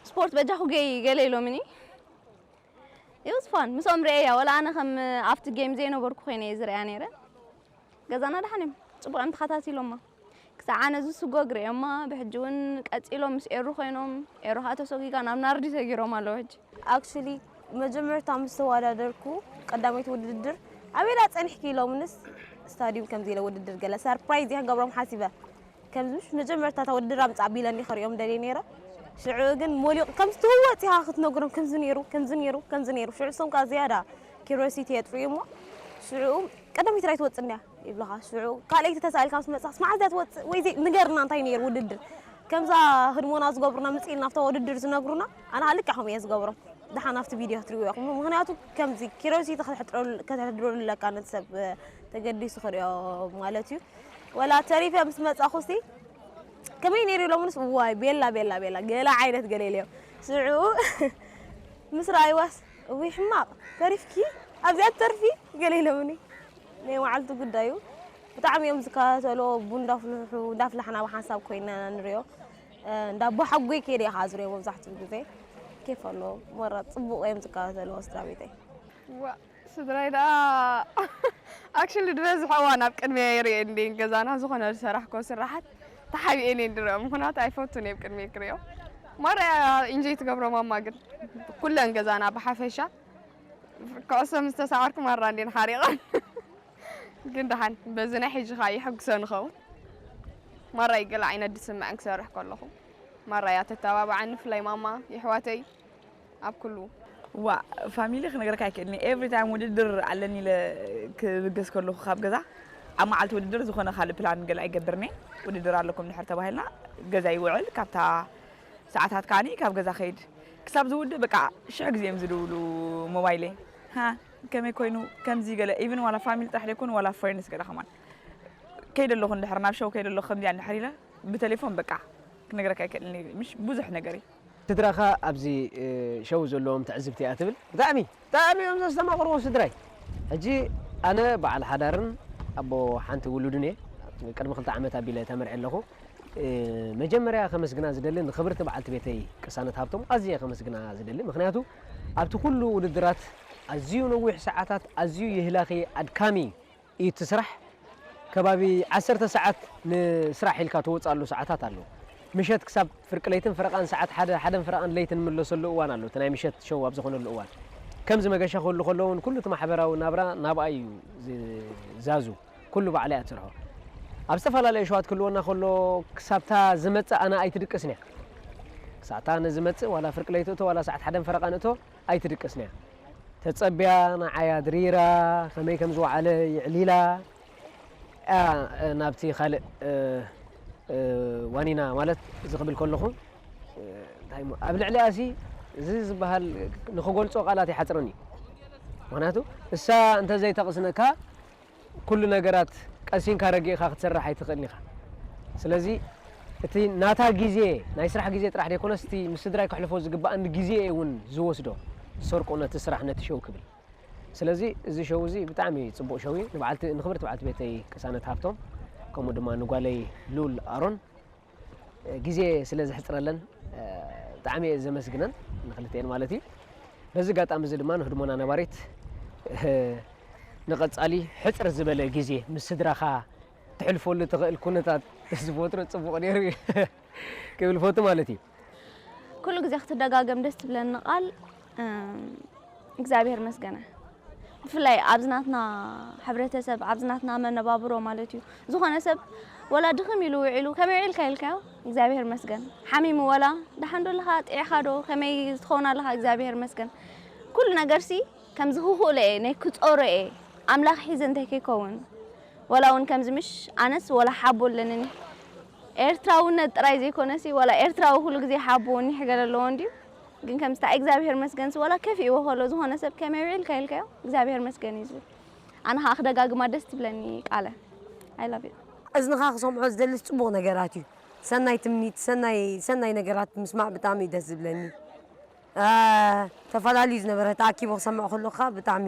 ስፖርት በጃኹ ገይ ገለ ኢሎምኒ ይውስፋን ምስኦም ርእያ ወላ ኣነ ከም ኣብቲ ጌም ዘይነበርኩ ኮይነ እየ ዝርእያ ነይረ ገዛና ደሓን እዮም ፅቡቅ እዮም ተኸታቲሎማ ክሳዕ ኣነ ዝስጎ ግርእዮማ ብሕጂ እውን ቀፂሎም ምስ ኤሩ ኮይኖም ኤሩ ከዓ ተሰጊጋ ናብ ናርዲ ሰጊሮም ኣለዉ ሕጂ actually መጀመርታ ምስ ተወዳደርኩ ቀዳመይቲ ውድድር ኣበይዳ ፀኒሕኪ ኢሎምንስ ስታድዩም ከምዚ ኢለ ውድድር ገለ surprise እየ ክገብሮም ሓሲበ ከምዚ ምሽ መጀመርታ እታ ውድድር ኣምፅእ ኣቢለኒ ክሪኦም ደልየ ነይረ ሽዑ ግን ሞሊቑ ከምዚ ትህወፅ ኢኻ ክትነግሮም ከምዚ ነይሩ ከምዚ ነይሩ ከምዚ ነይሩ ሽዑ እሶም ከዓ ዝያዳ curiosity የጥፍኡ እሞ ሽዑ ቀዳመይቲ ራይ ትወፅእ እንድያ ይብልኻ ሽዑ ካልኣይቲ ተሳኢልካ ምስ መፅኻስ መዓዝ እያ ትወፅእ ወይ ዘይ- ንገርና እንታይ ነይሩ ውድድር ከምዛ ህድሞና ዝገብሩና ምፅእ ኢልና ኣብታ ውድድር ዝነግሩና ኣነ ከዓ ልክዕ ከምኡ እየ ዝገብሮም ደሓን ኣብቲ ቪድዮ ክትሪእዎ ኢኹም ምኽንያቱ ከምዚ curiosity ከተሕድረሉ ኣለካ ነቲ ሰብ ተገዲሱ ክሪኦ ማለት እዩ ወላ ተሪፈ ምስ መፃኹ ሲ ከመይ ነይሩ ኢሎምንስ እዋይ ቤላ ቤላ ቤላ ገለ ዓይነት ገለ ኢለዮም ሽዑ ምስ ረኣይዋስ እውይ ሕማቕ ተሪፍኪ ኣብዚኣ ትተርፊ ገለ ኢሎምኒ ናይ መዓልቲ ጉዳዩ ብጣዕሚ እዮም ዝከታተልዎ ቡን እንዳፍልሑ እንዳፍላሕና ብሓንሳብ ኮይና ንሪኦ እንዳቦሓጎይ ከይደ ኢኻ ዝሪኦ መብዛሕትኡ ግዜ ኬፍ ኣለዎ መራ ፅቡቕ እዮም ዝከታተልዎ ስድራ ቤተይ ዋ ስድራይ ደኣ actually ዝበዝሐ እዋን ኣብ ቅድሚያ ይሪኤ እንዴን ገዛና ዝኾነ ዝሰራሕኮ ስራሓት ተሓቢኤን እየ ድሪኦ ምኽንያቱ ኣይፈቱን እየ ቅድሚ ክሪኦ ማራ ኢንጆይ ትገብሮ ማማ ግን ኩለን ገዛና ብሓፈሻ ኩዕሶ ምስ ተሳዓርኩ ማራ እንዴን ሓሪቐን ግን ደሓን በዚ ናይ ሕጂ ከዓ የሐጉሰ ንኸውን ማራ ይገለ ዓይነት ዝስምዐን ክሰርሕ ከለኹ ማራ እያ ተተባብዓኒ ብፍላይ ማማ የሕዋተይ ኣብ ኩሉ ዋ ፋሚሊ ክነግረካ ኣይክእልኒ every time ውድድር ኣለኒ ኢለ ክብገስ ከለኹ ካብ ገዛ ኣብ መዓልቲ ውድድር ዝኾነ ካልእ ፕላን ገለ ኣይገብርኒ ውድድር ኣለኩም ድሕር ተባሂልና ገዛ ይውዕል ካብታ ሰዓታት ከዓኒ ካብ ገዛ ከይድ ክሳብ ዝውድእ በቃ ሽሕ ግዜ እዮም ዝድውሉ ሞባይለይ ሃ ከመይ ኮይኑ ከምዚ ገለ even ዋላ ፋሚሊ ጥራሕ ዘይኮኑ ዋላ ፍሬንድስ ገለ ከማን ከይደ ኣለኹ እንድሕር ናብ ሸው ከይደ ኣለኹ ከምዚኣ እንድሕር ኢለ ብቴሌፎን በቃ ክነግረካ ኣይክእልን ምሽ ብዙሕ ነገር እዩ ስድራኻ ኣብዚ ሸው ዘለዎም ትዕዝብቲ እያ ትብል ብጣዕሚ ብጣዕሚ እዮም ዘስተማቕርዎ ስድራይ ሕጂ ኣነ በዓል ሓዳርን ኣቦ ሓንቲ ውሉድን እየ ቅድሚ ክልተ ዓመት ኣቢለ ተመርዐ ኣለኹ መጀመርያ ከመስግና ዝደሊ ንኽብርቲ በዓልቲ ቤተይ ቅሳነት ሃብቶም ኣዝየ ከመስግና ዝደሊ ምኽንያቱ ኣብቲ ኩሉ ውድድራት ኣዝዩ ነዊሕ ሰዓታት ኣዝዩ ይህላኺ ኣድካሚ እዩ እቲ ስራሕ ከባቢ ዓሰርተ ሰዓት ንስራሕ ኢልካ ትወፅኣሉ ሰዓታት ኣሎ ምሸት ክሳብ ፍርቂ ለይትን ፈረቓን ሰዓት ሓደ ሓደን ፈረቓን ለይቲ ንምለሰሉ እዋን ኣሎ እቲ ናይ ምሸት ሸው ኣብ ዝኾነሉ እዋን ከምዚ መገሻ ክህሉ ከሎ እውን ኩሉ እቲ ማሕበራዊ ናብራ ናብኣ እዩ ዝዛዙ ኩሉ ባዕላ እያ ትሰርሖ ኣብ ዝተፈላለየ ሸዋት ክህልወና ከሎ ክሳብታ ዝመፅእ ኣነ ኣይትድቅስን እያ ክሳብታ ንዝመፅእ ዋላ ፍርቂ ለይቲ እቶ ዋላ ሰዓት ሓደን ፈረቓን እቶ ኣይትድቅስን እያ ተፀብያ ንዓይ ኣድሪራ ከመይ ከም ዝወዓለ ይዕሊላ እያ ናብቲ ካልእ ዋኒና ማለት እዚ ክብል ከለኹ ኣብ ልዕሊኣ ሲ እዚ ዝበሃል ንክገልፆ ቃላት ይሓፅረኒ ምክንያቱ እሳ እንተዘይተቕስነካ ኩሉ ነገራት ቀሲንካ ረጊእካ ክትሰርሕ ኣይትኽእልን ኢኻ ስለዚ እቲ ናታ ግዜ ናይ ስራሕ ግዜ ጥራሕ ዘይኮነስ እቲ ምስ ስድራይ ከሕልፎ ዝግባኣኒ ግዜ እውን ዝወስዶ ዝሰርቆ ነቲ ስራሕ ነቲ ሸው ክብል ስለዚ እዚ ሸው እዚ ብጣዕሚ ፅቡቕ ሸው እዩ ንበዓልቲ ንክብርቲ በዓልቲ ቤተይ ቅሳነት ሃብቶም ከምኡ ድማ ንጓለይ ሉል ኣሮን ግዜ ስለ ዝሕፅረለን ብጣዕሚ እየ ዘመስግነን፣ ንክልተኤን ማለት እዩ። በዚ ኣጋጣሚ እዚ ድማ ንህድሞና ነባሪት ንቐፃሊ ሕፅር ዝበለ ግዜ ምስ ስድራኻ ትሕልፈሉ ትኽእል ኩነታት ዝፈጥሮ ፅቡቕ ነይሩ ክብል ፈቱ ማለት እዩ። ኩሉ ግዜ ክትደጋገም ደስ ትብለኒ ቃል እግዚኣብሔር መስገነ። ብፍላይ ኣብዚ ናትና ሕብረተሰብ ኣብዚ ናትና መነባብሮ ማለት እዩ፣ ዝኾነ ሰብ ወላ ድኽም ኢሉ ውዒሉ ከመይ ውዒልካ ኢልካዮ እግዚኣብሔር መስገን፣ ሓሚሙ ወላ ደሓን ዶ ኣለኻ፣ ጥዒኻ ዶ፣ ከመይ ትኸውን ኣለኻ እግዚኣብሔር መስገን። ኩሉ ነገርሲ ከምዚ ክኽእሎ እየ ናይ ክጾሮ እየ ኣምላኽ ሒዘ እንታይ ከይከውን። ወላ እውን ከምዚ ምሽ ኣነስ ወላ ሓቦ ኣለንኒ ኤርትራውነት ጥራይ ዘይኮነሲ ወላ ኤርትራዊ ኩሉ ግዜ ሓቦ እኒሕ ገለ ኣለዎ እንድዩ። ግን ከምስታ እግዚኣብሔር መስገንሲ ወላ ከፊእዎ ከሎ ዝኾነ ሰብ ከመይ ውዒልካ ኢልካዮ እግዚኣብሔር መስገን እዩ ዝብል። ኣነ ከዓ ክደጋግማ ደስ ትብለኒ ቃለ። I love you። እዝንኻ ክሰምዖ ዝደልስ ፅቡቕ ነገራት እዩ። ሰናይ ትምኒት፣ ሰናይ ሰናይ ነገራት ምስማዕ ብጣዕሚ እዩ ደስ ዝብለኒ። አ፣ ተፈላልዩ ዝነበረ ተኣኪቡ ክሰምዕ ከሎ ከዓ ብጣዕሚ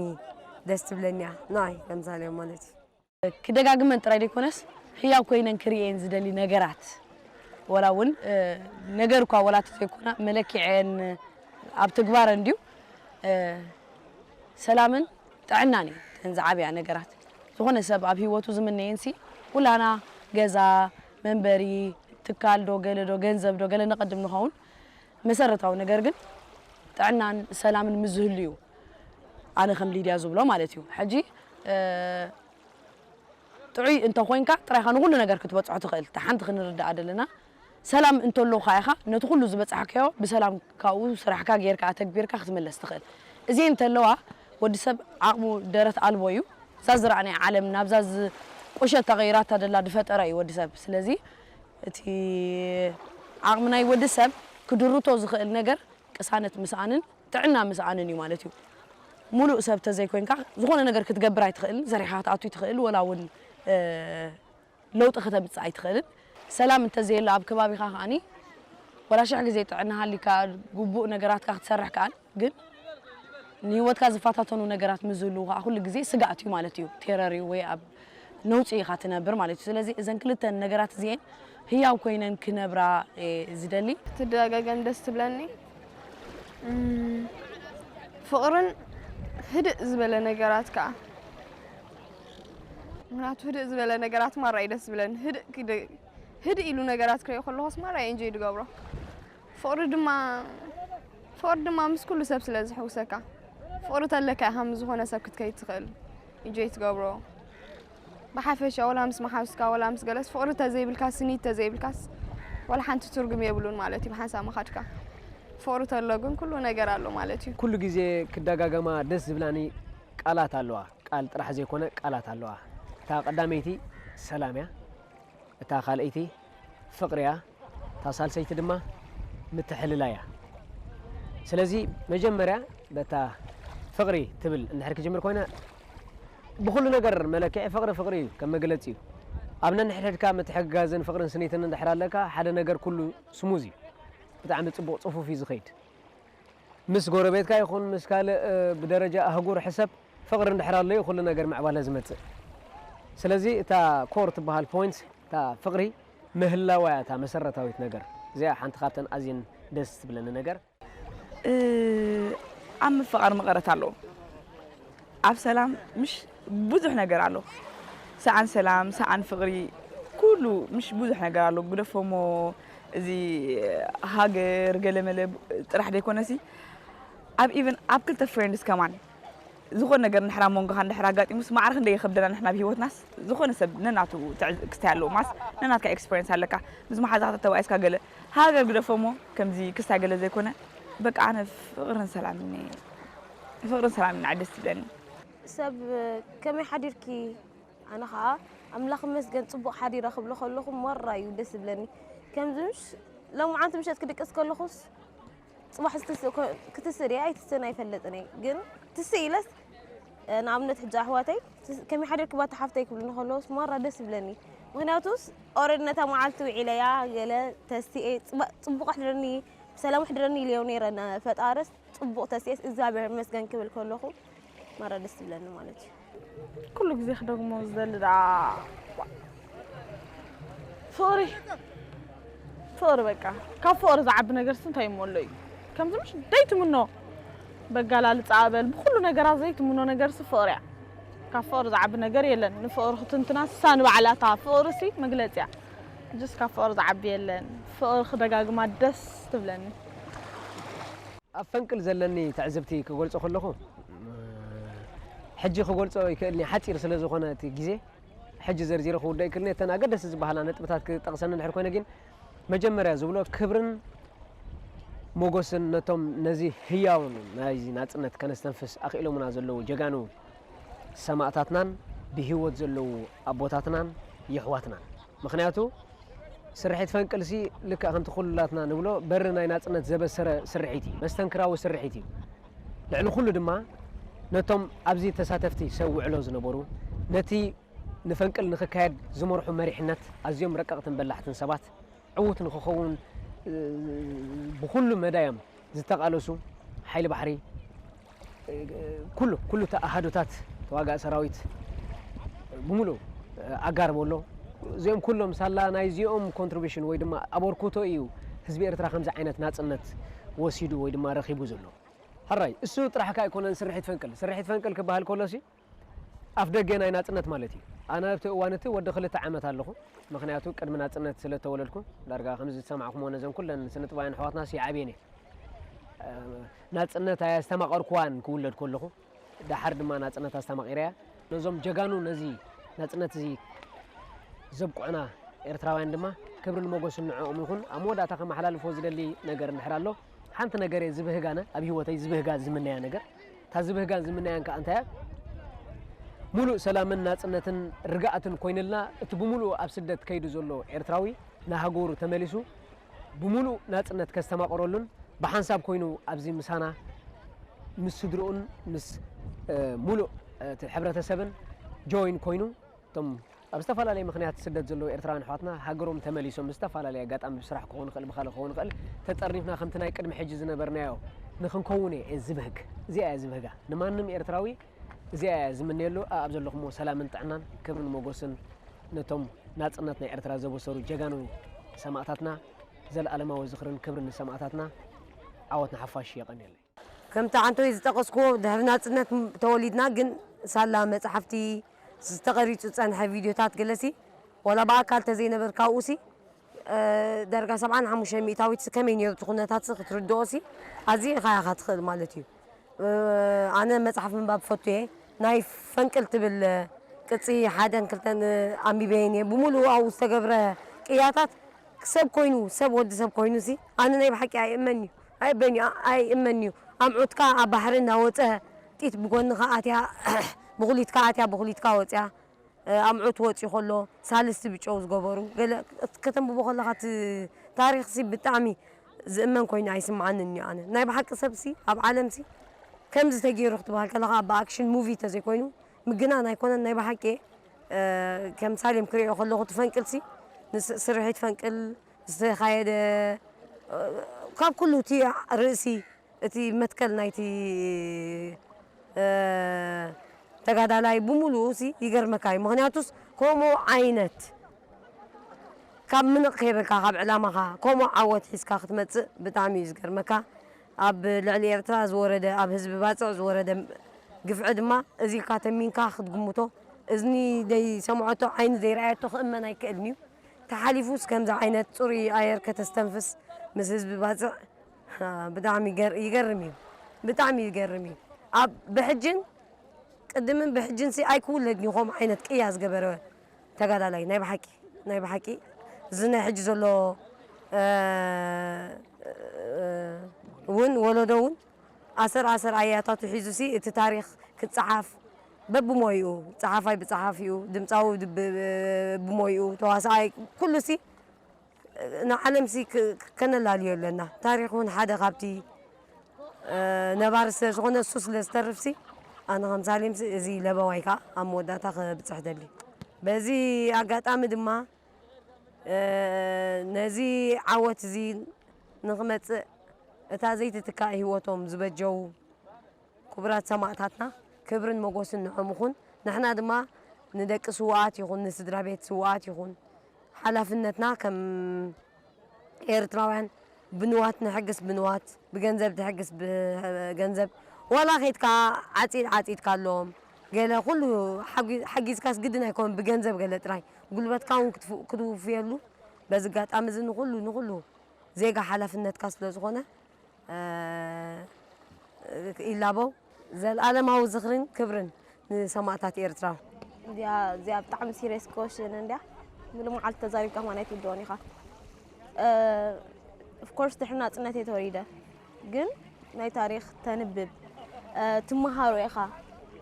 ደስ ትብለኒ እያ። ንዓይ ከምሳሌ ማለት እዩ። ክደጋግመን ጥራይ ዘይኮነስ ህያው ኮይነን ክርእየን ዝደሊ ነገራት፣ ወላ እውን ነገር እኳ ወላ ተዘይኮና መለኪዐን ኣብ ተግባረን ድዩ ሰላምን ጥዕናን እዩ እተን ዝዓብያ ነገራት። ዝኾነ ሰብ ኣብ ህይወቱ ዝምነየንሲ ኩላና ገዛ፣ መንበሪ፣ ትካል ዶ ገለ ዶ ገንዘብ ዶ ገለ ነቐድም ንኸውን፣ መሰረታዊ ነገር ግን ጥዕናን ሰላምን ምስ ዝህሉ እዩ ኣነ ከም ሊድያ ዝብሎ ማለት እዩ። ሕጂ ጥዑይ እንተኾይንካ ጥራይኻ ንኹሉ ነገር ክትበፅሖ ትኽእል። እታ ሓንቲ ክንርዳኣ ዘለና ሰላም እንተሎ ኸዓ ኢኻ ነቲ ኩሉ ዝበፃሕካዮ ብሰላም ካብኡ ስራሕካ ጌርካ ኣተግቢርካ ክትምለስ ትኽእል። እዚኤን እንተለዋ ወዲ ሰብ ዓቕሙ ደረት ኣልቦ እዩ። እዛ ዝረኣናያ ዓለም ናብዛ ዝቆሸት ተቐይራታ ደላ ድፈጠረ እዩ ወዲ ሰብ። ስለዚ እቲ ዓቕሚ ናይ ወዲ ሰብ ክድርቶ ዝኽእል ነገር ቅሳነት ምስኣንን ጥዕና ምስኣንን እዩ ማለት እዩ። ሙሉእ ሰብ ተዘይኮይንካ ዝኾነ ነገር ክትገብር ኣይትኽእልን፣ ሰሪሕኻ ክትኣቱ ኣይትኽእል፣ ወላ እውን ለውጢ ከተምፅእ ኣይትኽእልን። ሰላም እንተዘየሎ ኣብ ከባቢኻ ከዓኒ ወላ ሽሕ ግዜ ጥዕና ሃሊካ ግቡእ ነገራትካ ክትሰርሕ ከኣል፣ ግን ንህይወትካ ዝፈታተኑ ነገራት ምስ ዝህልዉ ከዓ ኩሉ ግዜ ስግኣት እዩ ማለት እዩ። ቴረር እዩ ወይ ኣብ ነውፂ ኢኻ ትነብር ማለት እዩ። ስለዚ እዘን ክልተ ነገራት እዚኤን ህያው ኮይነን ክነብራ እየ ዝደሊ። ክትደጋገም ደስ ትብለኒ። እም፣ ፍቕርን ህድእ ዝበለ ነገራት ከዓ። ምኽንያቱ ህድእ ዝበለ ነገራት ማራ እዩ ደስ ዝብለኒ። ህድእ ክደ-፣ ህድእ ኢሉ ነገራት ክሪኦ ከለኹስ ማራ እየ ኢንጆይ ዝገብሮ። ፍቕሪ ድማ ፍቕሪ ድማ ምስ ኩሉ ሰብ ስለ ዝሕውሰካ፣ ፍቕሪ ተለካ ኢኻ ምስ ዝኾነ ሰብ ክትከይድ ትኽእል፣ ኢንጆይ ትገብሮ። ብሓፈሻ ወላ ምስ መሓውስካ ወላ ምስ ገለስ ፍቕሪ ተዘይብልካስ ስኒት ተዘይብልካስ ዋላ ሓንቲ ትርጉም የብሉን ማለት እዩ ብሓንሳብ ምኻድካ። ፍቕሪ ተሎ ግን ኩሉ ነገር ኣሎ ማለት እዩ። ኩሉ ግዜ ክደጋገማ ደስ ዝብላኒ ቃላት ኣለዋ። ቃል ጥራሕ ዘይኮነ ቃላት ኣለዋ። እታ ቀዳመይቲ ሰላም እያ። እታ ካልኣይቲ ፍቕሪ እያ፣ እታ ሳልሰይቲ ድማ ምትሕልላይ እያ። ስለዚ መጀመርያ በታ ፍቕሪ ትብል እንድሕር ክጅምር ኮይነ ብኹሉ ነገር መለክዒ ፍቕሪ ፍቕሪ እዩ፣ ከም መግለፂ እዩ። ኣብ ነንሕድሕድካ ምትሕግጋዝን ፍቕርን ስኒትን እንድሕር ኣለካ ሓደ ነገር ኩሉ ስሙዝ እዩ፣ ብጣዕሚ ፅቡቕ ፅፉፍ እዩ ዝኸይድ። ምስ ጎረቤትካ ይኹን ምስ ካልእ ብደረጃ ኣህጉር ሕሰብ ፍቕሪ እንድሕር ኣሎዩ ኩሉ ነገር ምዕባለ ዝመጽእ። ስለዚ እታ ኮር ትበሃል ፖይንት እታ ፍቕሪ ምህላዋ እያ እታ መሰረታዊት ነገር። እዚኣ ሓንቲ ካብተን ኣዝየን ደስ ትብለኒ ነገር። ኣብ ምፍቓር መቐረት ኣለዎ። ኣብ ሰላም ምሽ ብዙሕ ነገር ኣሎ። ሰኣን ሰላም፣ ሰኣን ፍቕሪ፣ ኩሉ ምሽ ብዙሕ ነገር ኣሎ። ግደፎሞ እዚ ሃገር ገለመለ ጥራሕ ዘይኮነሲ ኣብ ኢቨን ኣብ ክልተ ፍሬንድስ ከማን ዝኾነ ነገር እንድሕር ኣብ መንጎኻ እንድሕር ኣጋጢሙስ ማዕረ ክንደይ ይኸብደና ንሕና ኣብ ህይወትናስ ዝኾነ ሰብ ነናቱ ትዕዝ-፣ ክስታይ ኣለዎ ማስ ነናትካ ኤክስፐሪንስ ኣለካ ምስ መሓዛኻ ተተባኢስካ ገለ ሃገር ግደፎሞ ከምዚ ክስታይ ገለ ዘይኮነ በቃ ኣነ ፍቕርን ሰላምን ፍቕርን ሰላምን ንዓይ ደስ ትብለኒ። ሰብ ከመይ ሓዲርኪ ኣነ ኸዓ ኣምላኽ ይመስገን ጽቡቕ ሓዲረ ክብሎ ከለኹ ማራ እዩ ደስ ዝብለኒ። ከምዚ ምሽ ሎምዓንቲ ምሸት ክድቅስ ከለኹስ ጽባሕ ክትስእ ሪኣ ኣይትስእን ኣይፈልጥን እየ ግን ትስእ ኢለስ ንኣብነት ሕጂ ኣሕዋተይ ከመይ ሓዲርኪ ባታ ሓፍተይ ክብሉኒ ከለዉስ ማራ ደስ ይብለኒ። ምኽንያቱስ ኦረዲ ነታ መዓልቲ ውዒለያ ገለ ተሲኤ ጽቡቕ ኣሕድረኒ ብሰላም ኣሕድረኒ ኢለዮ ነይረ ንፈጣርስ ጽቡቕ ተሲኤስ እግዚኣብሔር ይመስገን ክብል ከለኹ ማራ ደስ ትብለኒ ማለት እዩ። ኩሉ ግዜ ክደግሞ ዝደሊ ደኣ ፍቕሪ ፍቕሪ በቃ ካብ ፍቕሪ ዝዓቢ ነገርስ እንታይ እሞ ኣሎ እዩ? ከምዚ ምሽ ዘይትምኖ በጋላልፃ በል ብኩሉ ነገራት ዘይትምኖ ነገርስ ፍቕሪ እያ። ካብ ፍቕሪ ዝዓቢ ነገር የለን። ንፍቕሪ ክትንትና ንሳ ንባዕላታ ፍቕሪ ሲ መግለፂ እያ። ጅስ ካብ ፍቕሪ ዝዓቢ የለን። ፍቕሪ ክደጋግማ ደስ ትብለኒ። ኣብ ፈንቅል ዘለኒ ትዕዝብቲ ክገልጾ ከለኹ ሕጂ ክገልጾ ይክእልኒ ሓጺር ስለ ዝኾነ እቲ ግዜ ሕጂ ዘርዚረ ክውደ ይክእልኒ እተን ኣገደስቲ ዝበሃላ ነጥብታት ክጠቕሰኒ እንድሕር ኮይነ ግን መጀመርያ ዝብሎ ክብርን ሞጎስን ነቶም ነዚ ህያውን ናይዚ ናጽነት ከነስተንፍስ ኣኽኢሎምና ዘለዉ ጀጋኑ ሰማእታትናን ብህይወት ዘለዉ ኣቦታትናን የሕዋትናን ምኽንያቱ ስርሒት ፈንቅልሲ ልክዕ ከምቲ ኩላትና ንብሎ በሪ ናይ ናጽነት ዘበሰረ ስርሒት እዩ፣ መስተንክራዊ ስርሒት እዩ። ልዕሊ ኩሉ ድማ ነቶም ኣብዚ ተሳተፍቲ ሰብ ውዕሎ ዝነበሩ ነቲ ንፈንቅል ንኽካየድ ዝመርሑ መሪሕነት ኣዝዮም ረቀቕትን በላሕትን ሰባት ዕዉት ንኽኸውን ብኩሉ መዳዮም ዝተቓለሱ ሓይሊ ባሕሪ ኩሉ ኩሉ ኣሃዱታት ተዋጋእ ሰራዊት ብምሉእ ኣጋር በሎ እዚኦም ኩሎም ሳላ ናይ እዚኦም ኮንትሪቢሽን ወይ ድማ ኣበርኩቶ እዩ ህዝቢ ኤርትራ ከምዚ ዓይነት ናፅነት ወሲዱ ወይ ድማ ረኺቡ ዘሎ ሕራይ እሱ ጥራሕ ካ ኣይኮነን ስርሒት ፈንቅል ስርሒት ፈንቅል ክበሃል ከሎ ሲ ኣፍ ደገ ናይ ናፅነት ማለት እዩ ኣነ ኣብቲ እዋን እቲ ወዲ ክልተ ዓመት ኣለኹ ምክንያቱ ቅድሚ ናፅነት ስለተወለድኩ ዳርጋ ከምዚ ዝሰማዕኩሞ ነዘን ኩለን ስንጥባውያን ኣሕዋትና ሲ ዓብየን እየ ናፅነት ኣየስተማቐርኩዋን ክውለድ ከለኹ ደሓር ድማ ናፅነት ኣስተማቒረ እያ ነዞም ጀጋኑ ነዚ ናፅነት እዚ ዘብቁዕና ኤርትራውያን ድማ ክብርን ሞገስን ንዕኦም ይኹን ኣብ መወዳእታ ከመሓላልፎ ዝደሊ ነገር እንድሕር ኣሎ ሓንቲ ነገር እየ ዝብህጋነ ኣብ ህይወተይ ዝብህጋ ዝምነያ ነገር እታ ዝብህጋን ዝምነያን ከዓ እንታይ እያ ሙሉእ ሰላምን ናፅነትን ርግኣትን ኮይንልና እቲ ብምሉእ ኣብ ስደት ከይዱ ዘሎ ኤርትራዊ ንሃገሩ ተመሊሱ ብምሉእ ናፅነት ከስተማቕረሉን ብሓንሳብ ኮይኑ ኣብዚ ምሳና ምስ ስድርኡን ምስ ሙሉእ እቲ ሕብረተሰብን ጆይን ኮይኑ እቶም ኣብ ዝተፈላለየ ምክንያት ስደት ዘለዉ ኤርትራውያን ኣሕዋትና ሃገሮም ተመሊሶም ብዝተፈላለየ ኣጋጣሚ ብስራሕ ክኸውን ይኽእል ብካልእ ክኸውን ይኽእል ተጠርኒፍና ከምቲ ናይ ቅድሚ ሕጂ ዝነበርናዮ ንክንከውን እየ ዝብህግ እዚኣ እየ ዝብህጋ ንማንም ኤርትራዊ እዚኣ እየ ዝምነየሉ ኣብ ዘለኹሞ ሰላምን ጥዕናን ክብርን ሞጎስን ነቶም ናጽነት ናይ ኤርትራ ዘበሰሩ ጀጋኑ ሰማእታትና ዘለኣለማዊ ዝኽርን ክብርን ንሰማእታትና ዓወት ንሓፋሽ የቐንየለይ። ከምቲ ዓንቶይ ዝጠቐስክዎ ድሕሪ ናጽነት ተወሊድና ግን ሳላ መጽሓፍቲ ዝተቐሪጹ ዝጸንሐ ቪድዮታት ገለሲ ዋላ ብኣካል ተዘይነበርካ ኣብኡሲ ዳርጋ ሰብዓን ሓሙሽተን ሚእታዊት ከመይ ነይሩ እቲ ኩነታት ክትርድኦሲ ኣዝዩ ኢኻ ኢኻ ትኽእል ማለት እዩ። ኣነ መጽሓፍ ምንባብ ፈቱ እየ ናይ ፈንቅል ትብል ቅጺ ሓደን ክልተን ኣንቢበየን እየ ብምሉኡ ኣብኡ ዝተገብረ ቅያታት ሰብ ኮይኑ ሰብ ወዲ ሰብ ኮይኑ ሲ ኣነ ናይ ብሓቂ ኣይእመን እዩ ኣይበን እዩ ኣይእመን እዩ ኣምዑትካ ኣብ ባሕሪ እናወፀ ጢት ብጎንኻ ኣትያ ብኩሊትካ ኣትያ ብኩሊትካ ወፅያ ኣምዑት ወፅዩ ከሎ ሳልስቲ ብጨው ዝገበሩ ገለ ከተንብቦ ከለካ እቲ ታሪክ ሲ ብጣዕሚ ዝእመን ኮይኑ ኣይስምዓንን እዩ ኣነ ናይ ብሓቂ ሰብ ሲ ኣብ ዓለም ሲ ከምዚ ተገይሩ ክትበሃል ከለካ ብኣክሽን ሙቪ ተዘይኮይኑ ምግናን ኣይኮነን ናይ ብሓቂ ከም ሳሌም ክሪኦ ከለኩ ትፈንቅል ሲ ስርሒት ፈንቅል ዝተኻየደ ካብ ኩሉ እቲ ርእሲ እቲ መትከል ናይቲ ተጋዳላይ ብምሉኡ ሲ ይገርመካ እዩ ምክንያቱስ ከምኡ ዓይነት ካብ ምንቕ ከይበልካ ካብ ዕላማኻ ከምኡ ዓወት ሒዝካ ክትመፅእ ብጣዕሚ እዩ ዝገርመካ ኣብ ልዕሊ ኤርትራ ዝወረደ ኣብ ህዝቢ ባፅዕ ዝወረደ ግፍዒ ድማ እዚ ኢልካ ተሚንካ ክትግምቶ እዝኒ ዘይሰምዐቶ ዓይኒ ዘይረኣየቶ ክእመን ኣይክእልን እዩ ተሓሊፉስ ከምዚ ዓይነት ፅሩይ ኣየር ከተስተንፍስ ምስ ህዝቢ ባፅዕ ብጣዕሚ ይገርም እዩ ብጣዕሚ ይገርም እዩ ኣብ ብሕጅን ቅድምን ብሕጅን ሲ ኣይክውለድን እዩ ከምኡ ዓይነት ቅያ ዝገበረ ተጋዳላይ ናይ ብሓቂ ናይ ብሓቂ እዚ ናይ ሕጂ ዘሎ እውን ወለዶ እውን ኣሰር ኣሰር ኣያታቱ ሒዙ ሲ እቲ ታሪክ ክፀሓፍ በብሞይኡ ፀሓፋይ ብፀሓፊኡ ድምፃዊ ብሞይኡ ተዋሳኣይ ኩሉ ሲ ንዓለም ሲ ከነላልዮ ኣለና ታሪክ እውን ሓደ ካብቲ ነባሪ ስለ ዝኾነ እሱ ስለ ዝተርፍ ሲ ኣነ ከም ሳሌም እዚ ለበዋይ ከዓ ኣብ መወዳእታ ከብፅሕ ደሊ በዚ ኣጋጣሚ ድማ ነዚ ዓወት እዚ ንክመፅእ እታ ዘይትትካእ ህይወቶም ዝበጀው ክቡራት ሰማእታትና ክብርን መጎስን ንዖም ይኹን ንሕና ድማ ንደቂ ስውኣት ይኹን ንስድራ ቤት ስውኣት ይኹን ሓላፍነትና ከም ኤርትራውያን ብንዋት ንሕግስ ብንዋት፣ ብገንዘብ ትሕግስ ብገንዘብ፣ ዋላ ኸይድካ ዓጺድ ዓጺድካ ኣለዎም። ገለ ኩሉ ሓጊ-፣ ሓጊዝካስ ግድን ኣይኮን ብገንዘብ ገለ ጥራይ፣ ጉልበትካ እውን ክትፍ-፣ ክትውፍየሉ በዚ ኣጋጣሚ እዚ ንኹሉ፣ ንኹሉ ዜጋ ሓላፍነትካ ስለ ዝኾነ፣ እ፣ ይላበው። ዘልኣለማዊ ዝኽርን ክብርን ንሰማእታት ኤርትራ። እዚኣ እዚኣ ብጣዕሚ ሲሪየስ ኮሽን እንድያ። ሙሉእ መዓልቲ ተዛሪብካ ከማን ኣይትውድኦን ኢኻ። ኦፍኮርስ ድሕሪ ናጽነት እየ ተወሊደ፣ ግን ናይ ታሪኽ ተንብብ፣ እ፣ ትመሃሮ ኢኻ።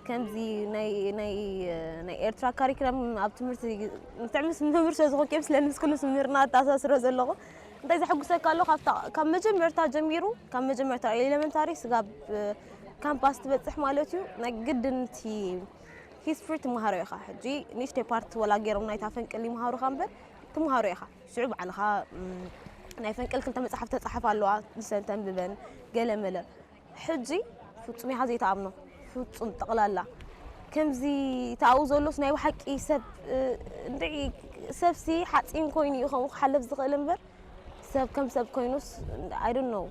ከምዚ ናይ ናይ ናይ ኤርትራ ካሪክለም ኣብ ትምህርቲ ንትዕምስ መምህር ስለ ዝኾንኩ እዮም ስለ ምስ ኩሉ ስምህርና ኣተኣሳስሮ ዘለኹ። እንታይ ዘሐጉሰካ ኣሎ፣ ካብታ ካብ መጀመርታ ጀሚሩ፣ ካብ መጀመርታ ኤሌመንታሪ ስጋብ፣ እ፣ ካምፓስ ትበጽሕ ማለት እዩ፣ ናይ ግድን እቲ ሂስትሪ ትመሃሮ ኢኻ። ሕጂ ንእሽተይ ፓርት ወላ ገይሮም ናይታ ፈንቅል ይመሃሩኻ እምበር ትመሃሮ ኢኻ። ሽዑ ባዕልኻ፣ እም፣ ናይ ፈንቅል ክልተ መጽሓፍ ተጻሓፍ ኣለዋ፣ ንሰን ተንብበን ገለ መለ። ሕጂ ፍጹም ኢኻ ዘይትኣምኖ፣ ፍጹም ጠቕላላ። ከምዚ ተኣኡ ዘሎስ ናይ ብሓቂ ሰብ፣ እ፣ እንድዒ ሰብሲ ሓጺን ኮይኑ እዩ ከምኡ ክሓልፍ ዝኽእል እምበር፣ ሰብ ከም ሰብ ኮይኑስ፣ I don't know።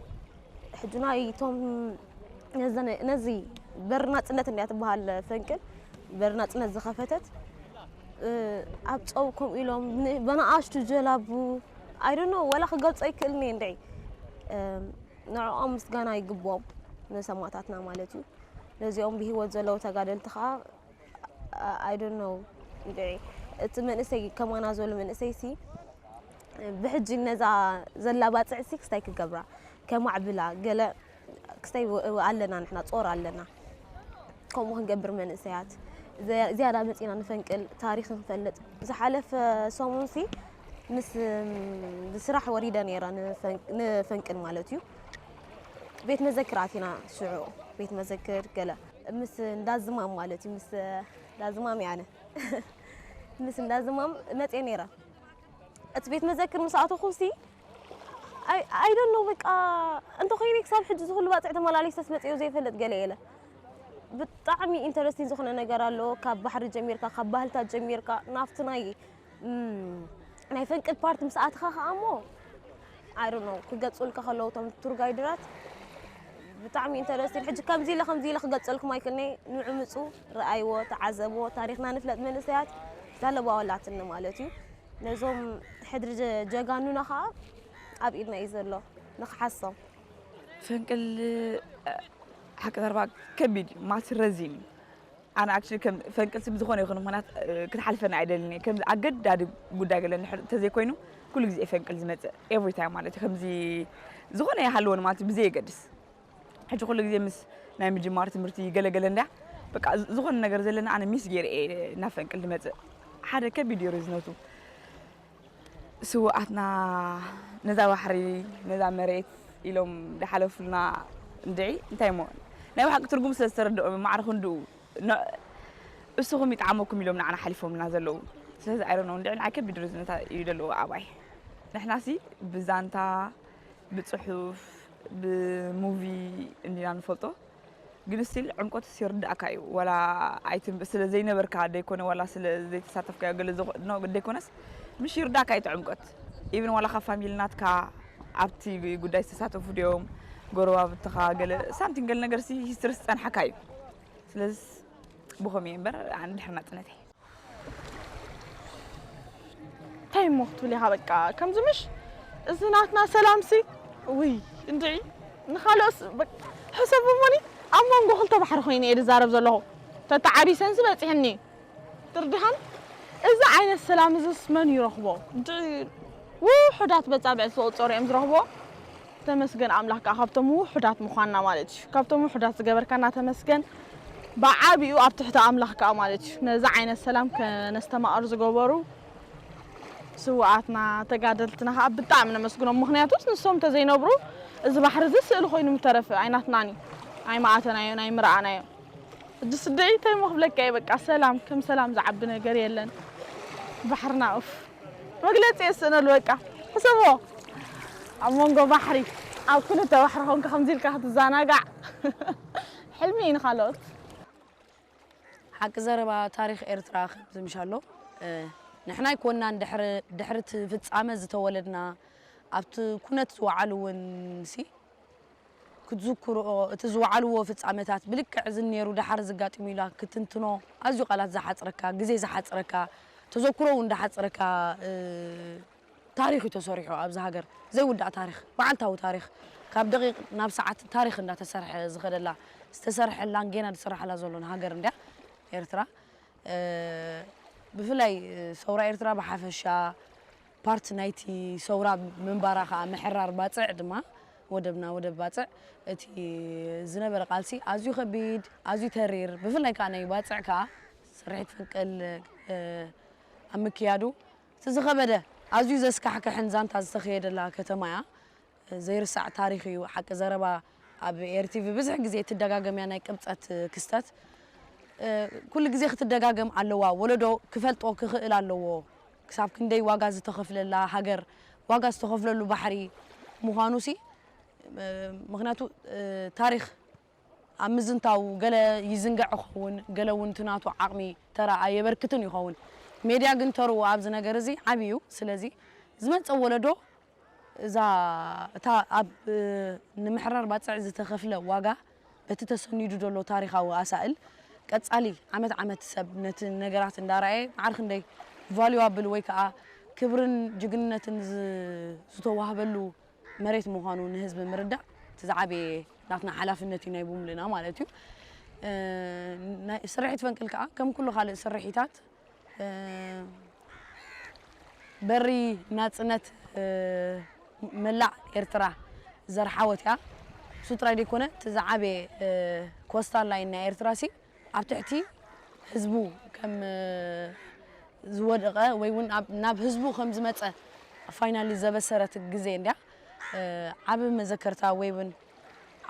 ሕጂ ናይ እቶም ነዘነ-፣ ነዚ በር ናጽነት እንድያ ትበሃል ፈንቅል፣ በር ናጽነት ዝኸፈተት፣ እ፣ ኣብ ጨው ከምኡ ኢሎም ን-፣ በናኣሽቱ ጀላቡ፣ I don't know፣ ወላ ክገልጾ ኣይክእልን እየ እንድዒ። እም፣ ንዕኦም ምስጋና ይግብኦም፣ ንሰማእታትና ማለት እዩ። ነዚኦም ብህይወት ዘለዉ ተጋደልቲ ኸኣ፣ I don't know፣ እንድዒ፣ እቲ መንእሰይ ከማና ዘሎ መንእሰይሲ፣ ብሕጂ ነዛ ዘላ ባጽዕሲ ክስታይ ክገብራ፣ ከማዕብላ፣ ገለ ክስታይ ው-፣ ኣለና ንሕና፣ ጾር ኣለና። ከምኡ ክንገብር መንእሰያት፣ ዘ-፣ ዝያዳ መጺና ንፈንቅል፣ ታሪኽ ንፈልጥ። ዝሓለፈ ሰሙንሲ ምስ፣ ብስራሕ ወሪደ ነይረ ንፈን-፣ ንፈንቅል ማለት እዩ። ቤት መዘክር ኣቲና ሽዑ፣ ቤት መዘክር ገለ ምስ እንዳዝማም ማለት እዩ፣ ምስ እንዳዝማም እየ ኣነ። ምስ እንዳዝማም መጽየ ነይረ። እቲ ቤት መዘክር ምስ ኣተኹሲ፣ I፣ I don't know፣ በቃ እንተኾይነ ክሳብ ሕጂ ዝኹሉ ባጽዕ ተመላሊሰስ መጽዮ ዘይፈልጥ ገለ የለ። ብጣዕሚ ኢንተረስቲንግ ዝኾነ ነገር ኣሎ። ካብ ባሕሪ ጀሚርካ፣ ካብ ባህልታት ጀሚርካ፣ ናብቲ ናይ፣ እም፣ ናይ ፈንቅል ፓርት ምስ ኣትኻ ከኣ እሞ፣ I don't know፣ ክገልጹልካ ከለዉ እቶም ቱር ጋይድራት ብጣዕሚ ኢንተረስቲንግ። ሕጂ ከምዚ ኢለ፣ ከምዚ ኢለ ክገልጸልኩም ኣይክእልን'የ። ንዑ ምጹ፣ ረኣይዎ፣ ተዓዘብዎ፣ ታሪኽና ንፍለጥ መንእሰያት፣ እዛ ለባዋ ኣላትኒ ማለት እዩ። ነዞም ሕድሪ ጀ-፣ ጀጋኑና ኸኣ ኣብ ኢድና እዩ ዘሎ፣ ንኽሓሶም። ፈንቅል፣ እ፣ ሓቂ ዘረባ ከቢድ እዩ፣ ማለት ረዚን እዩ። ኣነ ኣክቹሊ ከም ፈንቅልሲ ብዝኾነ ይኹን ምኽንያት፣ እ፣ ክትሓልፈኒ ኣይደልን እየ። ከም ኣገዳዲ ጉዳይ ገለ እንድሕር እንተዘይኮይኑ፣ ኩሉ ግዜ እየ ፈንቅል ዝመጽእ፣ ኤቭሪ ታይም ማለት እዩ። ከምዚ ዝኾነ ይሃልወኒ ማለት እዩ፣ ብዘየገድስ። ሕጂ ኩሉ ግዜ ምስ ናይ ምጅማር ትምህርቲ ገለ ገለ እንድያ፣ በቃ ዝ-፣ ዝኾነ ነገር ዘለና ኣነ ሚስ ገይረ እየ ናብ ፈንቅል ዝመጽእ። ሓደ ከቢድ እዩ ርዝነቱ። ስውኣትና ነዛ ባሕሪ፣ ነዛ መሬት ኢሎም ዝሓለፉልና እንድዒ፣ እንታይ እሞ፣ ናይ ብሓቂ ትርጉም ስለ ዝተረድኦም ማዕረ ክንድኡ፣ ን-፣ እስኹም ይጥዓመኩም ኢሎም ንዓና ሓሊፎምልና ዘለዉ። ስለዚ፣ I don't know፣ እንድዒ ንዓይ ከቢድ ርዝነት እዩ ዘለዎ ኣባይ። ንሕናሲ ብዛንታ፣ ብጽሑፍ፣ ብሙቪ እንዲና ንፈልጦ። ግን ስቲል ዕምቆትስ ይርድኣካ እዩ። ዋላ ኣይትም-፣ ስለ ዘይነበርካ ደይኮነ፣ ዋላ ስለ ዘይተሳተፍካዮ ገለ ዝኾ-፣ ኖ፣ ደይኮነስ፣ ምሽ ይርድኣካ እዩ እቲ ዕምቆት። ኢቭን ዋላ ካብ ፋሚሊ ናትካ ኣብቲ ጉዳይ ዝተሳተፉ ድዮም፣ ጎረባብትኻ ገለ ሳምቲንግ ገለ ነገርሲ ሂስትሪ ዝጸንሓካ እዩ። ስለዚ ብኸምኡ እየ እምበር፣ ኣነ ድሕሪ ናጽነተይ። እንታይ እሞ ክትብል ኢኻ በቃ፣ ከምዚ ምሽ? እዚ ናትና ሰላምሲ፣ ውይ፣ እንድዒ፣ ንኻልኦስ በቃ፣ ሕሰብ እሞኒ፣ ኣብ መንጎ ክልተ ባሕሪ ኮይነ እየ ዝዛረብ ዘለኹ። ተተዓቢሰንሲ በጺሕኒ። ትርድሃን? እዚ ዓይነት ሰላም እዝስ መን ይረኽቦ? እንድዒ፣ ውሑዳት በጻብዕ ዝተቖጸሩ እዮም ዝረኽቦ። ተመስገን ኣምላኽ ከኣ ካብቶም ውሑዳት ምዃንና ማለት እዩ። ካብቶም ውሑዳት ዝገበርካና ተመስገን። ብዓቢኡ ኣብ ትሕቲ ኣምላኽ ከኣ ማለት እዩ። ነዚ ዓይነት ሰላም ከነስተማቕር ዝገበሩ ስውኣትና፣ ተጋደልትና ከኣ ብጣዕሚ ነመስግኖም። ምኽንያቱስ ንሶም እንተዘይነብሩ እዚ ባሕሪ እዚ ስእሊ ኮይኑ ምተረፈ፣ ኣይናትናን እዩ። ኣይምኣተናዮን፣ ኣይምረኣናዮን። ሕጂ ስደይ እንታይ እሞ ክብለካ እየ፣ በቃ ሰላም፣ ከም ሰላም ዝዓቢ ነገር የለን። ባሕርና ኡፍ፣ መግለጺ የስእነሉ በቃ። ሕሰቦ፣ ኣብ መንጎ ባሕሪ፣ ኣብ ክልተ ባሕሪ ኮንካ ከምዚ ኢልካ ክትዘናጋዕ። ሕልሚ እዩ ንኻልኦት። ሓቂ ዘረባ፣ ታሪኽ ኤርትራ ከምዚ ምሽ ኣሎ፣ እ፣ ንሕና ኣይኮንናን ድሕሪ ድሕሪ እቲ ፍጻመ ዝተወለድና፣ ኣብቲ ኩነት ዝወዓሉ እውን ሲ ክትዝክርኦ፣ እቲ ዝወዓልዎ ፍጻመታት ብልክዕ እዚ ነይሩ ደሓር ዝጋጥም ኢላ ክትንትኖ ኣዝዩ ቃላት ዝሓጽረካ፣ ግዜ ዝሓጽረካ፣ ተዘክሮ እውን ዝሓጽረካ፣ እ፣ ታሪኽ እዩ ተሰሪሑ ኣብዚ ሃገር። ዘይውዳእ ታሪኽ፣ መዓልታዊ ታሪኽ፣ ካብ ደቂቕ ናብ ሰዓት ታሪኽ እንዳተሰርሐ ዝኸደላ፣ ዝተሰርሐላን ጌና ዝስራሓላ ዘሎን ሃገር እንድያ ኤርትራ። እ፣ ብፍላይ ሰውራ ኤርትራ ብሓፈሻ፣ ፓርት ናይቲ ሰውራ ምንባራ ከኣ ምሕራር ባጽዕ ድማ፣ ወደብና ወደብ ባጽዕ፣ እቲ ዝነበረ ቃልሲ ኣዝዩ ከቢድ፣ ኣዝዩ ተሪር፣ ብፍላይ ከኣ ናይ ባጽዕ ከኣ ስርሒት ፈንቅል፣ እ፣ ኣብ ምክያዱ እቲ ዝኸበደ ኣዝዩ ዘስካሕክሕን ዛንታ ዝተኸየደላ ከተማ እያ። ዘይርሳዕ ታሪኽ እዩ። ሓቂ ዘረባ ኣብ ኤር ቲቪ ብዙሕ ግዜ እትደጋገም እያ ናይ ቅብጸት ክስተት። እ፣ ኩሉ ግዜ ክትደጋገም ኣለዋ። ወለዶ ክፈልጦ ክኽእል ኣለዎ። ክሳብ ክንደይ ዋጋ ዝተኸፍለላ ሃገር፣ ዋጋ ዝተኸፍለሉ ባሕሪ ምዃኑ ሲ፣ እ፣ ምኽንያቱ፣ እ፣ ታሪኽ ኣብ ምዝንታው ገለ ይዝንግዕ ይኸውን፣ ገለ እውን እቲ ናቱ ዓቕሚ ተራ ኣየበርክትን ይኸውን። ሜድያ ግን ተርኡ ኣብዚ ነገር እዚ ዓቢ እዩ። ስለዚ ዝመጽእ ወለዶ እዛ እታ ኣብ፣ እ፣ ንምሕራር ባጽዕ ዝተኸፍለ ዋጋ፣ በቲ ተሰኒዱ ዘሎ ታሪኻዊ ኣሳእል፣ ቀጻሊ ዓመት ዓመት ሰብ ነቲ ነገራት እንዳረኣየ ማዕረ ክንደይ ቫልዩ ኣብል ወይ ከኣ ክብርን ጅግንነትን ዝ-፣ ዝተዋህበሉ መሬት ምዃኑ ንህዝቢ ምርዳእ እቲ ዝዓበየ ናትና ሓላፍነት እዩ ናይ ብምሉእና ማለት እዩ። እ፣ ናይ ስርሒት ፈንቅል ከኣ ከም ኩሉ ካልእ ስርሒታት፣ እ፣ በሪ ናጽነት፣ እ፣ መላእ ኤርትራ ዘርሓወት እያ። እሱ ጥራይ ዘይኮነ እቲ ዝዓበየ፣ እ፣ ኮስታል ላይን ናይ ኤርትራ ሲ ኣብ ትሕቲ ህዝቡ ከም፣ እ፣ ዝወደቐ ወይ እውን ኣብ፣ ናብ ህዝቡ ከም ዝመጸ ፋይናሊ ዘበሰረት ግዜ እንድያ። እ፣ ዓቢ መዘከርታ ወይ እውን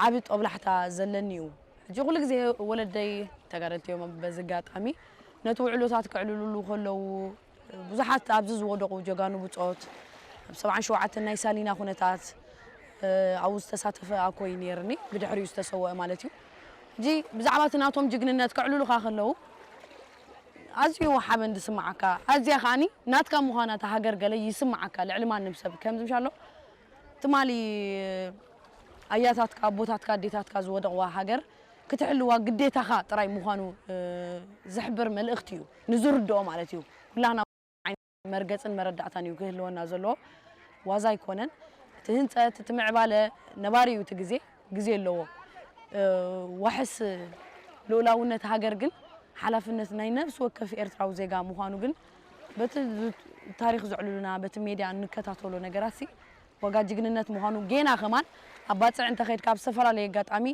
ዓቢ ጦብላሕታ ዘለኒ እዩ። ሕጂ ኩሉ ግዜ ወለደይ ተጋደልቲ እዮም። በዚ ኣጋጣሚ ነቲ ውዕሎታት ከዕልሉሉ ከለዉ ብዙሓት ኣብዚ ዝወደቑ ጀጋኑ ብጾት፣ ኣብ ሰብዓን ሸውዓተን ናይ ሳሊና ኩነታት፣ እ፣ ኣብኡ ዝተሳተፈ ኣኮ እዩ ነይርኒ፣ ብድሕሪኡ ዝተሰወአ ማለት እዩ። ሕጂ ብዛዕባ እቲ ናቶም ጅግንነት ከዕልሉኻ ከለዉ ኣዝዩ ሓበን ዝስምዓካ፣ ኣዝያ ከኣኒ ናትካ ምዃና እታ ሃገር ገለ ይስምዓካ ልዕሊ ማንም ሰብ። ከምዚ ምሻሎ ትማሊ ኣያታትካ፣ ኣቦታትካ፣ ኣዴታትካ ዝወደቕዋ ሃገር ክትሕልዋ ግዴታኻ ጥራይ ምዃኑ፣ እ፣ ዝሕብር መልእኽቲ እዩ። ንዝርድኦ ማለት እዩ። ኩላህና መርገጽን መረዳእታን እዩ ክህልወና ዘለዎ። ዋዛ ኣይኮነን። እቲ ህንጸት፣ እቲ ምዕባለ ነባሪ እዩ። እቲ ግዜ፣ ግዜ ኣለዎ። እ፣ ዋሕስ ልኡላውነት ሃገር ግን ሓላፍነት ናይ ነፍሲ ወከፍ ኤርትራዊ ዜጋ ምዃኑ ግን በቲ ዝ-፣ ታሪኽ ዘዕልሉና፣ በቲ ሜድያ እንከታተሎ ነገራት ሲ ዋጋ ጅግንነት ምዃኑ ጌና ከማን ኣብ ባጽዕ እንተኸይድካ ኣብ ዝተፈላለየ ኣጋጣሚ፣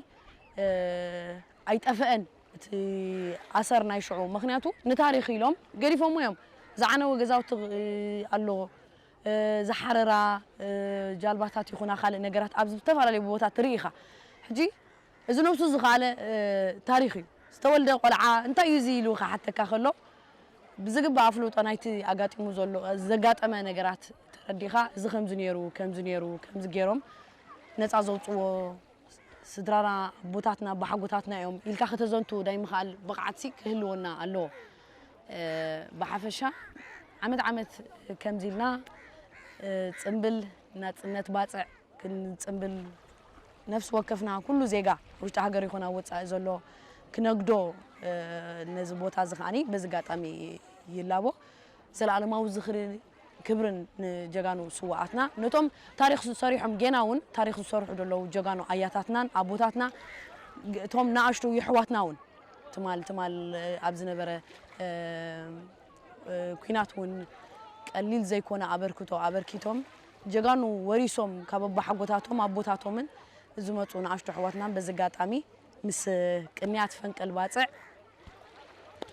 እ፣ ኣይጠፍአን እቲ ኣሰር ናይ ሽዑ። ምኽንያቱ ንታሪኽ ኢሎም ገዲፎሞ እዮም። ዝዓነወ ገዛውቲ፣ እ፣ ኣሎ፣ እ፣ ዝሓረራ፣ እ፣ ጃልባታት ይኹና ካልእ ነገራት ኣብ ዝተፈላለየ ቦታ ትርኢ ኢኻ። ሕጂ እዚ ነብሱ ዝኸኣለ፣ እ፣ ታሪኽ እዩ። ዝተወልደ ቆልዓ እንታይ እዩ እዚ ኢሉ ክሓተካ ከሎ፣ ብዝግባእ ኣፍልጦ ናይቲ ኣጋጢሙ ዘሎ፣ ዘጋጠመ ነገራት ተረዲኻ፣ እዚ ከምዚ ነይሩ፣ ከምዚ ነይሩ፣ ከምዚ ገይሮም ነጻ ዘውጽዎ ስድራና፣ ኣቦታትና፣ ኣቦሓጎታትና እዮም ኢልካ ከተዘንቱ ናይ ምኽኣል ብቕዓትሲ ክህልወና ኣለዎ። እ፣ ብሓፈሻ ዓመት ዓመት ከምዚ ኢልና፣ እ፣ ጽምብል ናጽነት ባጽዕ ክንጽምብል ነፍሲ ወከፍና ኩሉ ዜጋ ውሽጢ ሃገር ይኹን ኣብ ወጻኢ ዘሎ ክነግዶ፣ እ፣ ነዚ ቦታ እዚ ከኣኒ በዚ ኣጋጣሚ ይላቦ። ዘለኣለማዊ ዝኽሪ ክብርን ንጀጋኑ ስውኣትና፣ ነቶም ታሪኽ ዝሰሪሖም ጌና እውን ታሪኽ ዝሰርሑ ዘለዉ ጀጋኑ ኣያታትናን ኣቦታትና፣ ግ-፣ እቶም ንኣሽቱ የሕዋትና እውን ትማል ትማል ኣብ ዝነበረ፣ እ፣ እ፣ ኲናት እውን ቀሊል ዘይኮነ ኣበርክቶ ኣበርኪቶም ጀጋኑ ወሪሶም ካብ ኣቦሓጎታቶም ኣቦታቶምን ዝመጹ ንኣሽቱ ኣሕዋትናን በዚ ኣጋጣሚ ምስ ቅንያት ፈንቅል ባጽዕ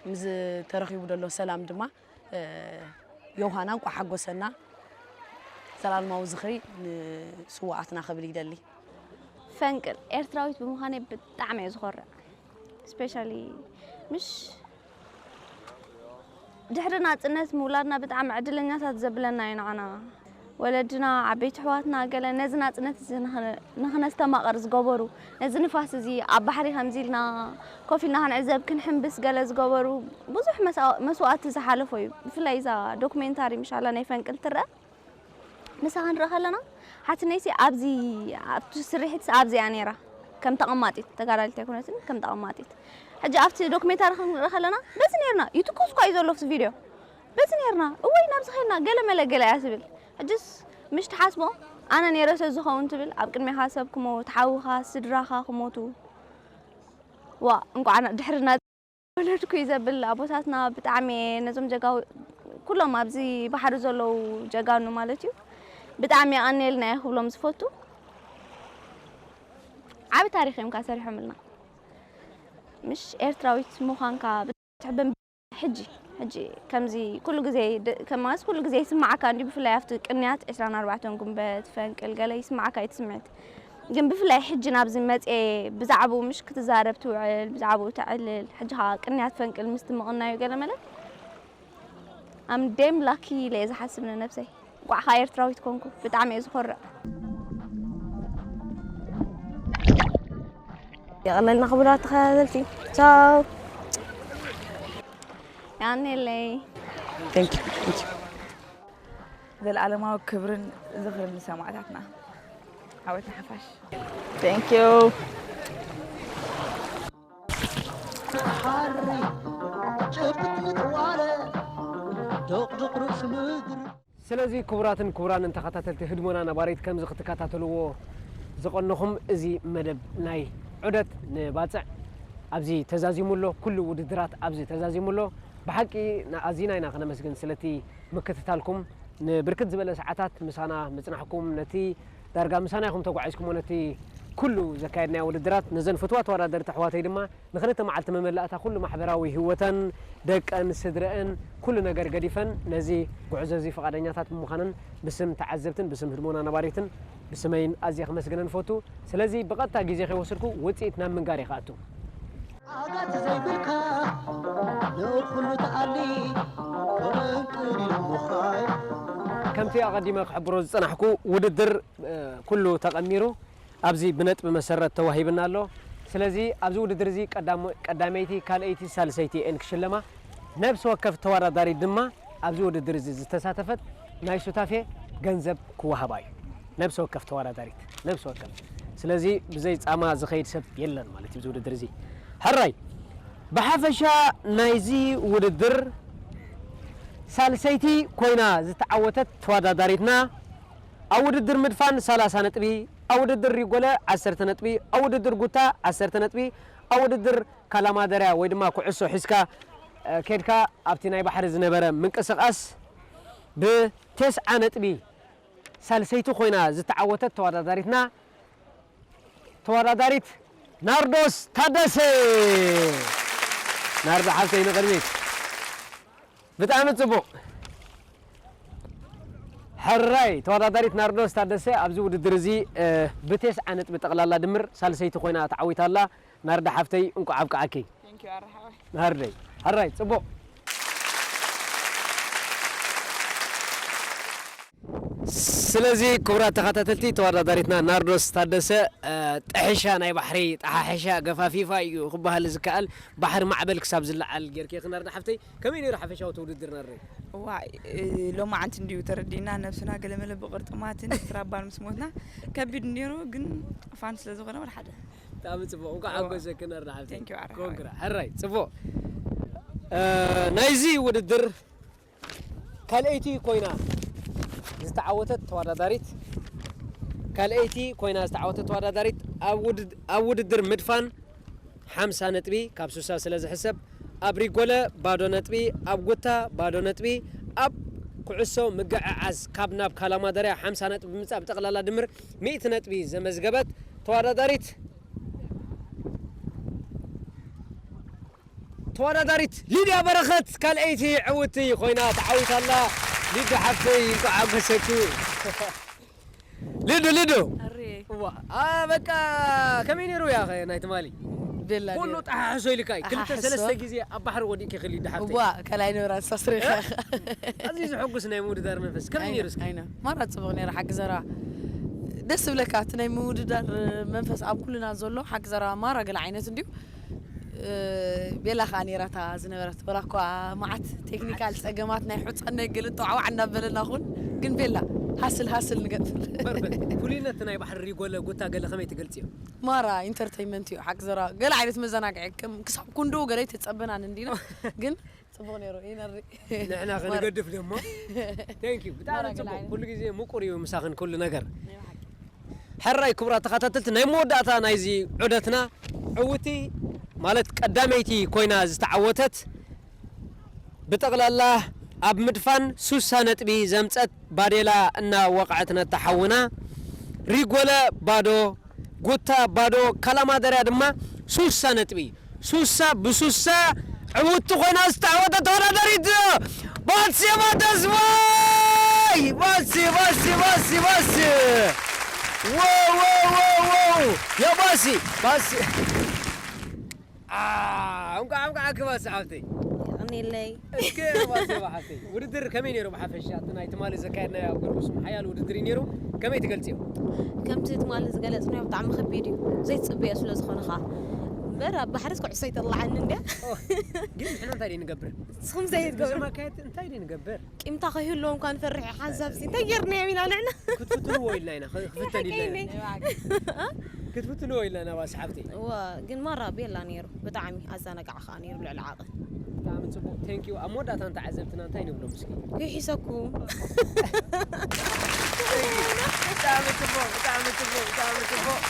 ምስ ተረኺቡ ዘሎ ሰላም ድማ፣ እ፣ ዮሃና እንቋዕ ሓጎሰና። ዘላለማዊ ዝኽሪ ንስውኣትና ክብል ይደሊ። ፈንቅል ኤርትራዊት ብምዃነይ ብጣዕሚ እየ ዝኾርዕ። ስፔሻሊ ምሽ ድሕሪ ናጽነት ምውላድና ብጣዕሚ ዕድለኛታት ዘብለና እዩ ንዓና። ወለድና፣ ዓበይቲ ኣሕዋትና ገለ ነዚ ናጽነት እዚ ንኽነ-፣ ንኽነስተማቕር ዝገበሩ፣ ነዚ ንፋስ እዚ ኣብ ባሕሪ ከምዚ ኢልና ኮፍ ኢልና ክንዕዘብ ክንሕምብስ ገለ ዝገበሩ ብዙሕ መስዋ-፣ መስዋእቲ ዝሓለፎ እዩ። ብፍላይ እዛ ዶክሜንታሪ ምሻላ ናይ ፈንቅል ትረአ ንሳ ክንርኢ ከለና ሓትነይሲ ኣብዚ ኣብቲ ስርሒትስ ኣብዚኣ ነይራ ከም ተቐማጢት ተጋዳሊት ኣይኮነትን ከም ተቐማጢት። ሕጂ ኣብቲ ዶክሜንታሪ ክንርኢ ከለና በዚ ነይርና ይትኮስ እኳ እዩ ዘሎ ኣብቲ ቪድዮ በዚ ነይርና እወይ ናብዚ ኸድና ገለ መለ ገለ እያ ትብል። ሕጅስ ምሽ ትሓስቦ ኣነ ነይረ ተዝኸውን ትብል ኣብ ቅድሜኻ ሰብ ክሞት ሓውኻ ስድራኻ ክሞቱ ዋ እንቋዕ ድሕርና ወለድኩ እዩ ዘብል ኣቦታትና ብጣዕሚ እየ ነዞም ጀጋው ኩሎም ኣብዚ ባሕሪ ዘለዉ ጀጋኑ ማለት እዩ ብጣዕሚ የቐንየልና እየ ክብሎም ዝፈቱ። ዓቢ ታሪኽ እዮም ካ ሰሪሖምልና። ምሽ ኤርትራዊት ምዃንካ ብትሕብን ሕጂ ሕጂ ከምዚ ኩሉ ግዜ ድ-፣ ከማስ ኩሉ ግዜ ይስማዓካ እንዲ ብፍላይ ኣብቲ ቅንያት ዕስራን ኣርባዕተን ጉንበት ፈንቅል ገለ ይስማዓካ እዩ እቲ ስምዒት። ግን ብፍላይ ሕጂ ናብዚ መጽኤ ብዛዕባኡ ምሽ ክትዛረብ ትውዕል፣ ብዛዕባኡ ተዕልል። ሕጂ ኸኣ ቅንያት ፈንቅል ምስቲ ምቕናዩ ገለ መለ I'm damn lucky ኢለ እየ ዝሓስብ ንነብሰይ። እንቋዕ ኸኣ ኤርትራዊት ኮንኩ። ብጣዕሚ እየ ዝኾርዕ። የቐነልና ክቡራት ተኸታተልቲ። ቻው። ያኔለይ። Thank you. Thank you. ዘለዓለማዊ ክብርን ዝኽርን ንሰማእታትና። ዓወት ንሓፋሽ። Thank you. ስለዚ ክቡራትን ክቡራንን ተኸታተልቲ ህድሞና ነባሪት ከምዚ ክትከታተልዎ ዝቐነኹም እዚ መደብ ናይ ዑደት ንባጽዕ ኣብዚ ተዛዚሙ ኣሎ። ኩሉ ውድድራት ኣብዚ ተዛዚሙ ኣሎ። ብሓቂ ና-፣ ኣዚና ኢና ክነመስግን ስለቲ ምክትታልኩም። ንብርክት ዝበለ ሰዓታት ምሳና ምጽናሕኩም፣ ነቲ ዳርጋ ምሳና ኢኹም ተጓዒዝኩሞ፣ ነቲ ኩሉ ዘካየድናዮ ውድድራት፣ ነዘን ፍትዋት ተወዳደርቲ ኣሕዋተይ ድማ ንክልተ መዓልቲ መመላእታ ኩሉ ማሕበራዊ ህይወተን፣ ደቀን፣ ስድረአን፣ ኩሉ ነገር ገዲፈን ነዚ ጉዕዞ እዚ ፍቓደኛታት ብምዃነን ብስም ተዓዘብትን ብስም ህድሞና ነባሪትን ብስመይን ኣዝየ ከመስግነን እፈቱ። ስለዚ ብቐጥታ ግዜ ከይወሰድኩ ውጽኢት ናብ ምንጋር እየ ክኣቱ። ዓጋቲ ዘይብልካ ንኹሉ ትኣሊ ፈንቅል ኢሉ ምዃይ። ከምቲ ኣቐዲመ ክሕብሮ ዝጸናሕኩ ውድድር፣ እ፣ ኩሉ ተቐሚሩ ኣብዚ ብነጥቢ መሰረት ተዋሂብና ኣሎ። ስለዚ ኣብዚ ውድድር እዚ ቀዳሞ-፣ ቀዳመይቲ፣ ካልኣይቲ፣ ሳልሰይቲ እየን ክሽለማ። ነብሲ ወከፍ ተወዳዳሪት ድማ ኣብዚ ውድድር እዚ ዝተሳተፈት ናይ ሱታፌ ገንዘብ ክወሃባ እዩ። ነብሲ ወከፍ ተወዳዳሪት፣ ነብሲ ወከፍ። ስለዚ ብዘይ ጻማ ዝኸይድ ሰብ የለን ማለት እዩ ኣብዚ ውድድር እዚ። ሕራይ፣ ብሓፈሻ ናይዚ ውድድር ሳልሰይቲ ኮይና ዝተዓወተት ተወዳዳሪትና ኣብ ውድድር ምድፋን ሰላሳ ነጥቢ፣ ኣብ ውድድር ሪጎለ ዓሰርተ ነጥቢ፣ ኣብ ውድድር ጉታ ዓሰርተ ነጥቢ፣ ኣብ ውድድር ካላማደርያ ወይ ድማ ኩዕሶ ሒዝካ፣ እ፣ ኬድካ ኣብቲ ናይ ባሕሪ ዝነበረ ምንቅስቓስ ብቴስዓ ነጥቢ ሳልሰይቲ ኮይና ዝተዓወተት ተወዳዳሪትና ተወዳዳሪት ናርዶስ ታደሰ። ናርዶ ሓፍተይ ንቕድሚት። ብጣዕሚ ጽቡቕ። ሕራይ ተወዳዳሪት ናርዶስ ታደሰ ኣብዚ ውድድር እዚ፣ እ፣ ብቴስዓ ነጥቢ ጠቕላላ ድምር ሳልሰይቲ ኮይና ተዓዊታ ኣላ። ናርዶ ሓፍተይ እንቋዕ ኣብቅዓኪ። Thank you ኣረሓወይ። ናርደይ። ሕራይ ጽቡቕ። ስለዚ ክቡራት ተኸታተልቲ ተወዳዳሪትና ናርዶስ ታደሰ፣ እ፣ ጥሕሻ ናይ ባሕሪ ጠሓሕሻ ገፋፊፋ እዩ ክበሃል ዝከኣል። ባሕሪ ማዕበል ክሳብ ዝለዓል ጌርኪ ኢኺ ናርዶ ሓፍተይ። ከመይ ነይሩ ሓፈሻዊ እቲ ውድድር ናርደይ? እዋይ፣ እ፣ ሎማዓንቲ እንድዩ ተረዲእና ነብስና ገለመለ ብቕርጥማትን ስትራባን ምስ ሞትና ከቢድ ነይሩ፣ ግን ፋን ስለ ዝኾነ ወላ ሓደ። ብጣዕሚ ጽቡቕ። እንኳዕ እዋ። ሓጎሰኪ ናርዶ ሓፍተይ። Thank you ኣረሓወይ። ኮንግራ። ሕራይ፣ ጽቡቕ። እ፣ ናይዚ ውድድር ካልኣይቲ ኮይና ዝተዓወተት ተወዳዳሪት፣ ካልኣይቲ ኮይና ዝተዓወተት ተወዳዳሪት ኣብ ውድድ-፣ ኣብ ውድድር ምድፋን ሓምሳ ነጥቢ ካብ ሱሳ ስለ ዝሕሰብ፣ ኣብ ሪጎለ ባዶ ነጥቢ፣ ኣብ ጉታ ባዶ ነጥቢ፣ ኣብ ኩዕሶ ምግዕዓዝ ካብ ናብ ካላማደርያ ሓምሳ ነጥቢ ብምጻእ ብጠቕላላ ድምር ሚእቲ ነጥቢ ዘመዝገበት ተወዳዳሪት ተወዳዳሪት ሊድያ በረኸት ካልኣይቲ ዕውቲ ኮይና ተዓዊታ ኣላ። ሊዱ ሓፍተይ፣ እንኳዕ ሓጎሰኪ። ሊዱ፣ ሊዱ። ኣሬ። እዋ፣ ኣ፣ በቃ፣ ከመይ ነይሩ ያኸ ናይ ትማሊ? ቤላ ጎኖ ነይሩ። ጠሓሕሶ ኢልካ እዩ። ክልተ ጠሓሕሶ። ሰለስተ ግዜ ኣብ ባሕሪ ወዲእኪ ክሊድ ሓፍተይ። እዋ፣ ከላይ ንብራ ንሳ ስሪኻ። ኣዝዩ ዘሐጉስ ናይ ምውድዳር መንፈስ። ከመይ ነይሩ እስኪ? ኣይነ ማራ ጽቡቕ ነይሩ፣ ሓቂ ዘረባ ደስ ዝብለካ። እቲ ናይ ምውድዳር መንፈስ ኣብ ኩልና ዘሎ ሓቂ ዘረባ ማራ ገለ ዓይነት እንድዩ። እ፣ ቤላ ከኣ ነይራ እታ ዝነበረት፣ ወላ እኳ መዓት ቴክኒካል ጸገማት ናይ ሑጻን ናይ ገለን ጠዋዕዋዕ እናበለና ኹን፣ ግን ቤላ ሃስል ሃስል ንገብር። ፐርፈክት። ፍሉይነት ናይ ባሕሪ ሪጎለ ጉታ ገለ ከመይ ትገልጽዮ? ማራ ኢንተርተይንመንት እዩ ሓቂ ዘረባ። ገለ ዓይነት መዘናግዒ ከም ክሳብ ኩንዶ ገለ ኣይተጸበናን እንዲና፣ ግን ጽቡቕ ነይሩ። ይነሪ ንሕና ከንገድፍ ደሞ። Thank you። ብጣዕሚ ማራ ጽቡቕ። ገለ ዓይነት። ኩሉ ግዜ ምቁር እዩ ምሳኽን ኩሉ ነገር። ሕራይ ክቡራት ተኸታተልቲ ናይ መወዳእታ ናይዚ ዑደትና ዕውቲ ማለት ቀዳመይቲ ኮይና ዝተዓወተት ብጠቕላላ ኣብ ምድፋን ሱሳ ነጥቢ ዘምጸት ባዴላ እናወቕዐት ነታ ሓውና ሪጎለ ባዶ ጉታ ባዶ ካላማደርያ ድማ ሱሳ ነጥቢ ሱሳ ብሱሳ ዕውቲ ኮይና ዝተዓወተት ተወዳዳሪት ባትሴባ ተስፋይ ባሲ ባሲ ባሲ ባሲ ወው ወው ወው ወው የባሲ ባሲ አ፣ እንኳዕ እንኳዕ ክባሲ ሓፍተይ የቐኔለይ እስከ ባሲ ሓፍተይ ውድድር ከመይ ነይሩ ብሓፈሻ እቲ ናይ ትማሊ ዘካየድናዮ ኣብ ገርጉሱም ሓያል ውድድር እዩ ነይሩ ከመይ ትገልፅዮ ከምቲ ትማሊ ዝገለፅናዮ ብጣዕሚ ከቢድ እዩ ዘይትፅበዮ ስለ ዝኾነ ከዓ እምበር ኣብ ባሕርስ ኩዕሶ ይተላዓኒ እንድያ ግን ንሕና እንታይ ደይ ንገብር ንስኹም ዘይትገብሩ ብዘማካየት እንታይ ደይ ንገብር ቂምታ ከይህልዎም እኳ ንፈርሕ ሓንሳብ ሲ እንታይ ጌርናዮም ኢና ንዕና ክትፍትንዎ ኢልና ኢና ክፍተን ኢልና ኢና ሓቀይነይ ክትፍትንዎ ኢልና ኢና ባሲ ሓፍተይ እወ ግን ማራ ቤላ ነይሩ ብጣዕሚ ኣዘናጋዕ ከዓ ነይሩ ልዕሊ ዓቐን ብጣዕሚ ፅቡቅ ቴንኪዩ ኣብ መወዳእታ ንተዓዘብትና እንታይ ንብሎም እስኪ ይሒሰኩም ብጣዕሚ ፅቡቅ ብጣዕሚ ፅቡቅ ብጣዕሚ ፅቡቅ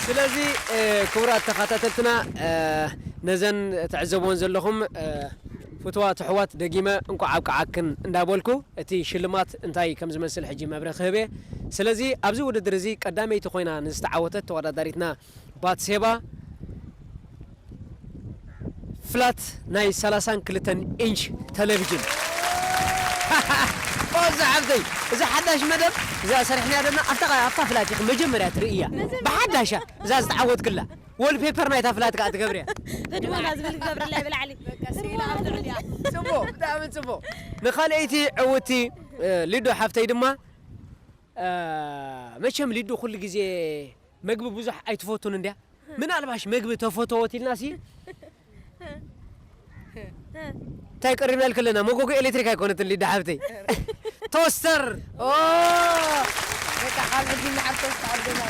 ስለዚ እ፣ ክቡራት ተኸታተልትና እ፣ ነዘን ትዕዘብዎን ዘለኹም እ፣ ፍትዋት ኣሕዋት ደጊመ እንኳዕ ኣብቅዓክን እንዳበልኩ እቲ ሽልማት እንታይ ከም ዝመስል ሕጂ መብረ ክህብ እየ ስለዚ ኣብዚ ውድድር እዚ ቀዳመይቲ ኮይና ንዝተዓወተት ተወዳዳሪትና ባትሴባ ፍላት ናይ ሰላሳን ክልተን ኢንች ቴሌቪዥን ባዛ ሓብተይ እዛ ሓዳሽ መደብ እዛ ሰሪሕናያ ደና ኣብታ ኣብታ ፍላት ኢኺ መጀመርያ ትርእያ ብሓዳሻ እዛ ዝተዓወትክላ ወልፔፐር ናይታ ፍላት ከዓ ትገብርያ ህድሞና ዝብል ትገብርላ ብላዕሊ ፅቡቅ ብጣዕሚ ፅቡቅ ንካልኣይቲ ዕውቲ እ፣ ሊዶ ሓፍተይ ድማ እ፣ መቸም ሊዶ ኩሉ ግዜ መግቢ ብዙሕ ኣይትፈቱን እንድያ ምናልባሽ መግቢ ተፈተወት ኢልና ሲ እንታይ ቀሪብና ኢልክለና መጎጎ ኤሌክትሪክ ኣይኮነትን ሊዳ ሓብተይ ቶስተር ኦ በቃ ካብ ሕጂ ንዓብ ተስፋ ኣርገና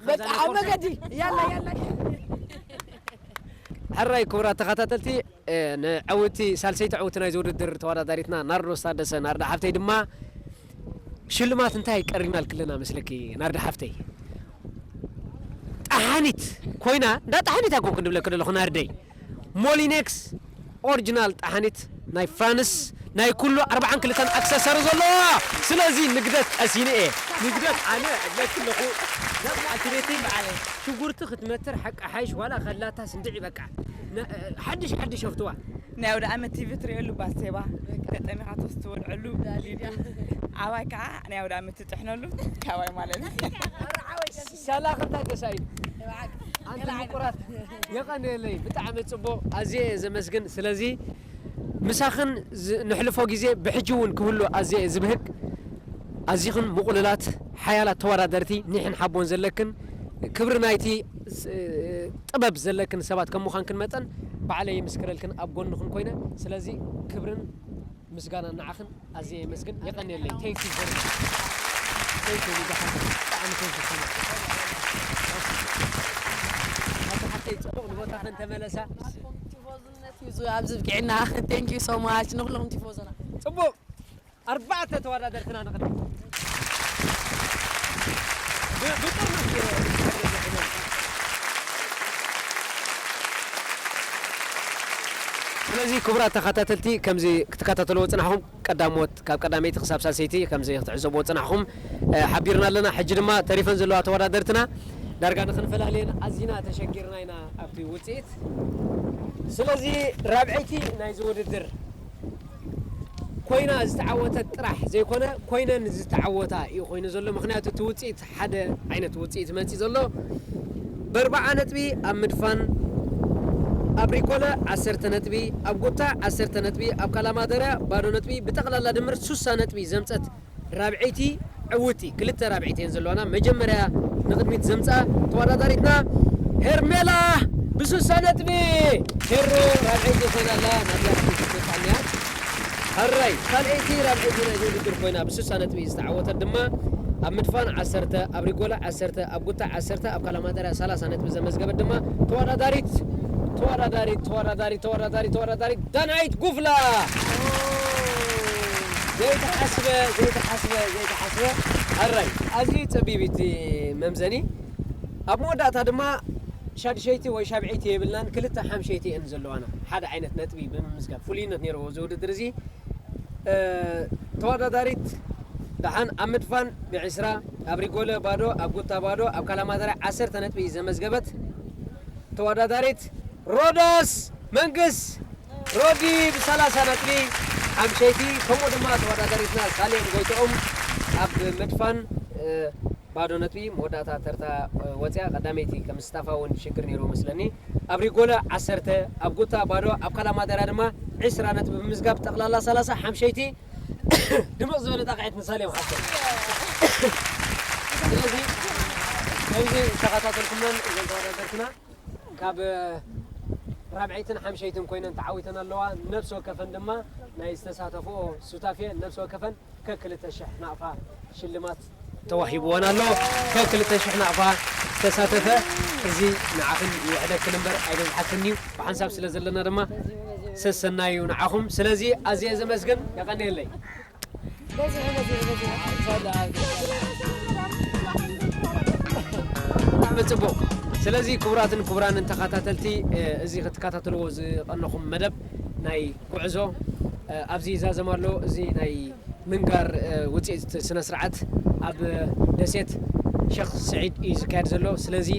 በቃ ኣብ መገዲ ያላ ያላ ሕራይ ክቡራት ተኸታተልቲ ንዕውቲ ሳልሰይቲ ዕውቲ ናይዚ ውድድር ተወዳዳሪትና ናርዶስ ታደሰ ናርዳ ሓፍተይ ድማ ሽልማት እንታይ ቀሪብና ልክለና መስለኪ ናርዳ ሓፍተይ ጠሓኒት ኮይና እንዳ ጠሓኒት ኣኮ ክንብለክ ዘለኹ ናርደይ ሞሊኔክስ ኦሪጂናል ጠሓኒት ናይ ፍራንስ ናይ ኩሉ ኣርባዓን ክልተን ኣክሰሰሪ ዘለዋ ስለዚ ንግደት ቀሲነ እየ ንግደት ኣነ እብለኪ ኣለኹ ኣልትቤቲ ሽጉርቲ ክትመትር ሓቂ ሓይሽ ዋላ ከላታ ስንድዒ በቃ ሓድሽ ሓድሽ ኣፍትዋ ናይ ወደ ዓመት ቲቪ ትሪእሉ ባሴባ ገጠሚኻ ቶስ ትወልዐሉ ሊዱ ዓባይ ከዓ ናይ ወደ ዓመት ትጥሕነሉ ካባይ ማለት ሰላኽ እንታይ ተሳኢሉ ኣንቲ ምቁራት የቐንየለይ ብጣዕሚ ፅቡቕ ኣዝየ እየ ዘመስግን ስለዚ ምሳኽን ዝ- ንሕልፎ ግዜ ብሕጂ እውን ክህሉ ኣዝየ እየ ዝብህግ ኣዚኽን ምቑልላት ሓያላት ተወዳደርቲ ኒሕን ሓቦን ዘለክን ክብሪ ናይቲ ስ- ጥበብ ዘለክን ሰባት ከም ምዃንክን መጠን ባዕለይ ይምስክረልክን ኣብ ጎንኽን ኮይነ ስለዚ ክብርን ምስጋና ንዓኽን ኣዝየ የመስግን የቐንየለይ thank you very much thank you ሊዳ ሓፍተይ ብጣዕሚ thank you so much ኣቲ ሓፍተይ ፅቡቕ ንቦታኽን ተመለሳ ቲፎዝነት እዩ ኣብዚ ብቂዕና thank you so much ንኩሎም ቲፎዞና ፅቡቕ ኣርባዕተ ተወዳደርትና ንቕድሚት ብ- ብጥርኑፍ የ- ስለዚ ክቡራት ተኸታተልቲ ከምዚ ክትከታተልዎ ፅናሕኹም ቀዳሞት ካብ ቀዳመይቲ ክሳብ ሳልሰይቲ ከምዚ ክትዕዘብዎ ፅናሕኹም እ፣ ሓቢርና ኣለና ሕጂ ድማ ተሪፈን ዘለዋ ተወዳደርትና ዳርጋ ንክንፈላልየን ኣዚና ተሸጊርና ኢና ኣብቲ ውፅኢት ስለዚ ራብዐይቲ ናይዚ ውድድር ኮይና ዝተዓወተት ጥራሕ ዘይኮነ፣ ኮይነን ዝተዓወታ እዩ ኮይኑ ዘሎ። ምኽንያቱ እቲ ውፅኢት ሓደ ዓይነት ውፅኢት መፂ ዘሎ። በርባዓ ነጥቢ ኣብ ምድፋን ኣብ ሪጎለ ዓሰርተ ነጥቢ፣ ኣብ ጉታ ዓሰርተ ነጥቢ፣ ኣብ ካላማደራ ባዶ ነጥቢ፣ ብጠቕላላ ድምር ሱሳ ነጥቢ ዘምፀት ራብዐይቲ ዕውቲ። ክልተ ራብዐይቲ እየን ዘለዋና። መጀመርያ ንቕድሚት ዘምፃ ተወዳዳሪትና ሄርሜላ ብሱሳ ነጥቢ። ሄሮ ራብዐይቲ ኮይና ኣላ። ናብዛ ክትመፅኣንያ። ሕራይ ካልኣይቲ ራብዐይቲ ናይዚ ውድድር ኮይና ብሱሳ ነጥቢ ዝተዓወተት ድማ ኣብ ምድፋን ዓሰርተ፣ ኣብ ሪጎላ ዓሰርተ፣ ኣብ ጉታ ዓሰርተ፣ ኣብ ካላማጠርያ ሰላሳ ነጥቢ ዘመዝገበት ድማ ተወዳዳሪት፣ ተወዳዳሪት፣ ተወዳዳሪት፣ ተወዳዳሪት፣ ተወዳዳሪት ዳናይት ጉፍላ። ዘይተሓስበ፣ ዘይተሓስበ፣ ዘይተሓስበ። ሕራይ ኣዝዩ ጸቢብ እቲ መምዘኒ። ኣብ መወዳእታ ድማ ሻድሸይቲ ወይ ሻብዐይቲ የብልናን፣ ክልተ ሓምሸይቲ እየን ዘለዋና። ሓደ ዓይነት ነጥቢ ብምምዝጋብ ፍሉይነት ነይርዎ እዚ ውድድር እዚ። እ፣ ተወዳዳሪት ደሓን ኣብ ምድፋን ብዕስራ፣ ኣብ ሪጎለ ባዶ፣ ኣብ ጉታ ባዶ፣ ኣብ ካላማተራ ዓሰርተ ነጥቢ ዘመዝገበት ተወዳዳሪት ሮዳስ መንግስ ሮዲ ብሰላሳ ነጥቢ ሓምሸይቲ፣ ከምኡ ድማ ተወዳዳሪትና ሳሌም ጎይትኦም ኣብ ምድፋን፣ እ፣ ባዶ ነጥቢ መወዳእታ ተርታ፣ እ፣ ወፅያ ቀዳመይቲ ከም ስታፋ እውን ሽግር ነይሩ መስለኒ። ኣብ ሪጎለ ዓሰርተ፣ ኣብ ጉታ ባዶ፣ ኣብ ካላማደራ ድማ ዕስራ ነጥቢ ብምዝጋብ ጠቕላላ ሰላሳ ሓምሸይቲ ድምቕ ዝበለ ጣቕዒት ንሳሌም ሓፍቶም። ስለዚ ከምዚ ዝተኸታተልኩመን እዘን ተወዳደርትና ካብ ራብዐይትን ሓምሸይትን ኮይነን ተዓዊተን ኣለዋ። ነፍሲ ወከፈን ድማ ናይ ዝተሳተፍኦ ሱታፌ ነፍሲ ወከፈን ከክልተ ሽሕ ናቕፋ ሽልማት ተዋሂብወን ኣሎ። ከክልተ ሽሕ ናቕፋ ዝተሳተፈ እዚ ንዓኽን ይውሕደክን እምበር ኣይበዝሓክን እዩ። ብሓንሳብ ስለ ዘለና ድማ ሰሰናዩ ንዓኹም። ስለዚ ኣዝየ ዘመስግን። የቐንየለይ። በዚሑ፣ በዚሑ፣ በዚሑ። ብጽቡቕ። ስለዚ ክቡራትን ክቡራንን ተኸታተልቲ፣ እ፣ እዚ ክትከታተልዎ ዝቐነኹም መደብ ናይ ጉዕዞ፣ እ፣ ኣብዚ ይዛዘም ኣሎ። እዚ ናይ ምንጋር፣ እ፣ ውጽኢት ስነ ስርዓት ኣብ ደሴት ሸኽ ስዒድ እዩ ዝካየድ ዘሎ። ስለዚ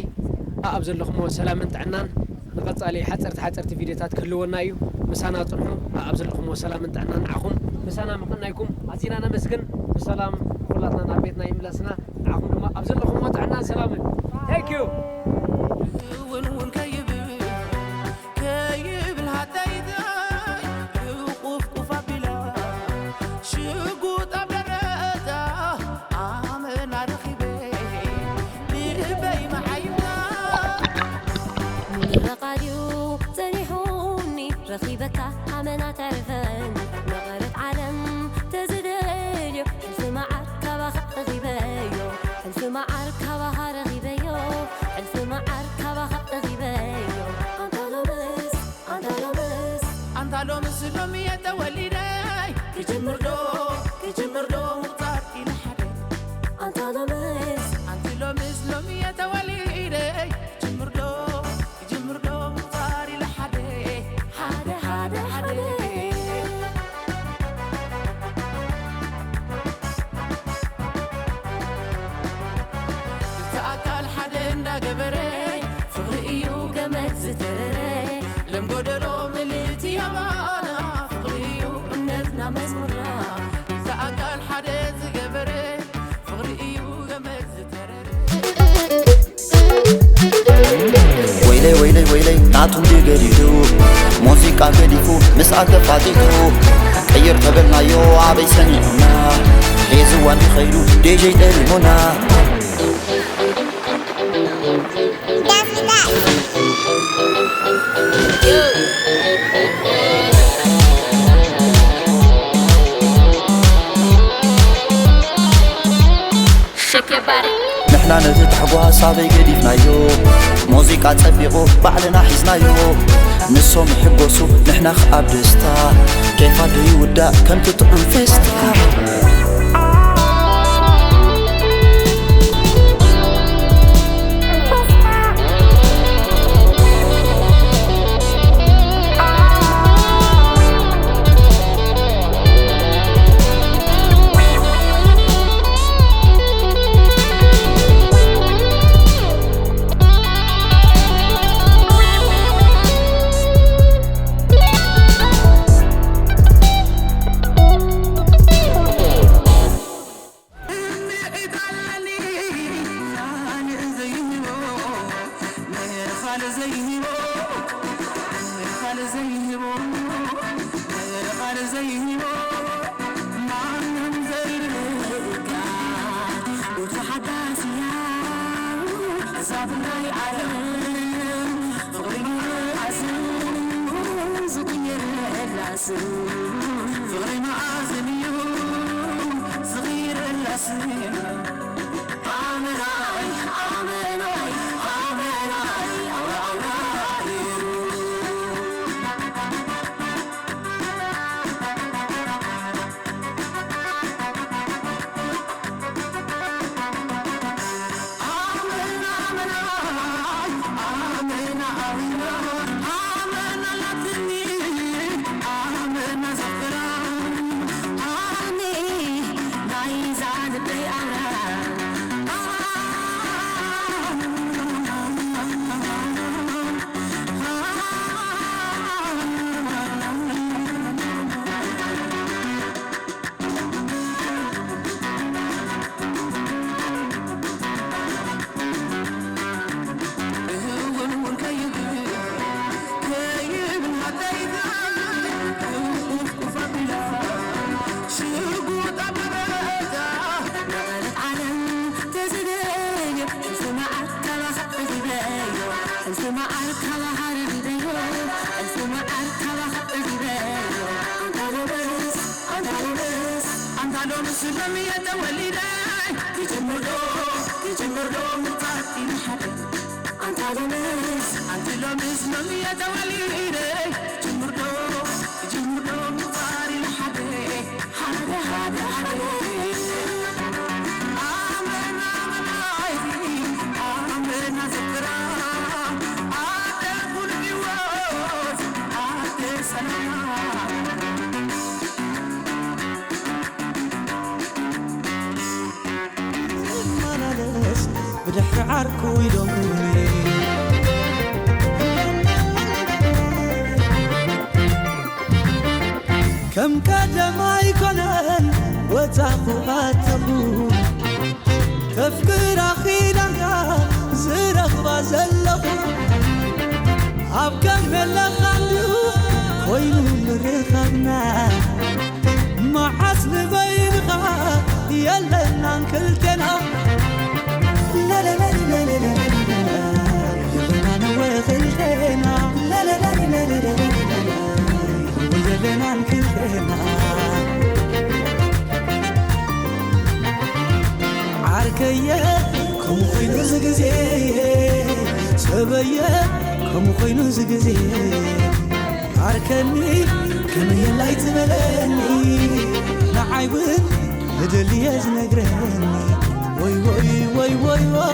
ኣኣብ ዘለኹምዎ ሰላምን ጥዕናን ንቐጻሊ ሓጸርቲ ሓጸርቲ ቪድዮታት ክህልወና እዩ። ምሳና ጽንሑ። ኣኣብ ዘለኹምዎ ሰላምን ጥዕናን ንዓኹም። ምሳና ምቕናይኩም ኣዚና ነመስግን። ብሰላም ኩላትና ናብ ቤትና ይምለስና። ንዓኹም ድማ ኣብ ዘለኹምዎ ጥዕናን ሰላምን። Thank you። እውን እውን ከይብል ከይብል ሃተይተይ ቁፍቁፍ ኣቢላ ሽጉጥ ኣብ ደረታ ኣመና ረኺበ ልበይ መዓይና ምርቓ ድዩ ጸኒሑኒ ረኺበካ ኣመና ተርፈን መቐረት ዓለም ተዝደልዮ ሕልፊ መዓር ካባኻ ረኺበዮ ሕልፊ መዓር ካባኻ ረኺበዮ ሕልፊ መዓር ካባኻ ረኺበዮ ኣንታ ሎምስ ኣንታ ሎምስ ኣንታ ሎምስ ሎሚ የተወሊደይ ክጅምር ዶ ክጅምር ዶ ሙጣር ኢለ ሓደ ኣንታ ሎምስ ኣንቲ ሎምስ ሎሚ የተወሊደይ ክጅምር ዶ ክጅምር ዶ ሙጣር ኢለ ሓደ ሓደ ሓደ ሓደ እቲ ኣካል ሓደ እንዳገበረ ፍቕሪ እዩ ገመድ ዝተረረ ለም ጎደሎ ምልእቲ ኣባና ፍቕሪ እዩ እምነትና መዝሙርና እቲ ኣካል ሓደ ዝገበረ ፍቕሪ እዩ ገመድ ዝተረረ ወይለይ ወይለይ ወይለይ ናቱ እንዲ ገዲዱ ሙዚቃ ገዲፉ ምስኣ ተፋጢጡ ቅይር ተበልናዮ ኣበይ ሰሚዑና ሒዝዋ እንዲ ኸይዱ ዲጀይ ጠሊሙና Shake your body. ንሕና ነቲ ታሕጓስ ኣበይ ገዲፍናዮ ሙዚቃ ጸቢቑ ባዕልና ሒዝናዮ ንሶም ይሕጎሱ ንሕና ኸኣ ብደስታ ኬፋ ዶ ይውዳእ ከምቲ ጥዑም ፌስታ ቃል ዘይህቦ ቃል ዘይህቦ ቃል ዘይህቦ ማንም ዘይርህካ ውታ ሓዳስ እያ ዛብናይ ዓለም ፍቕሪ ኣዝዩ ዝቕየረላ ስም ፍቕሪ መኣዝን እዩ ዝቕየረላ ስም ኣመናይ ኣመናይ ኣመናይ ኣውራ ኣውራ እዩ ኣንታ ሎምስ ኣንታ ሎምስ ኣንታ ሎምስ ሎሚ እየ ተወሊደ ክጅምር ዶ ክጅምር ዶ ምንታይ ይንሓደ ኣንታ ሎምስ ኣንቲ ሎምስ ሎሚ እየ ተወሊደ ክጅምር ዶ ክጅምር ዶ ምንታይ ይንሓደ ሓደ ሓደ ሓደ ኣመና መናይ ኣመና ዘክራ ኣደ ኩሉ ህይወት ኣደ ሰላም ዝመላለስ ብድሕሪ ዓርኩ ኢሎምኒ ከም ቀደም ኣይኮነን ወጻኹ ኣተኹ ከፍቅራ ኺዳንካ ዝረኽባ ዘለኹ ኣብ ከም የለኻሉ ኮይኑ ምርኻብና መዓስ ንበይንኻ የለናን ክልቴና የለናን ክልቴና የለናን ክልቴና ዓርከየ ከምኡ ኮይኑ ዝግዜ ሰበየ ከምኡ ኮይኑ ዝግዜ ዓርከኒ ከመየላይ ትበለኒ ንዓይ እውን ዝደልየ ዝነግረኒ ወይ ወይ ወይ ወይ ወይ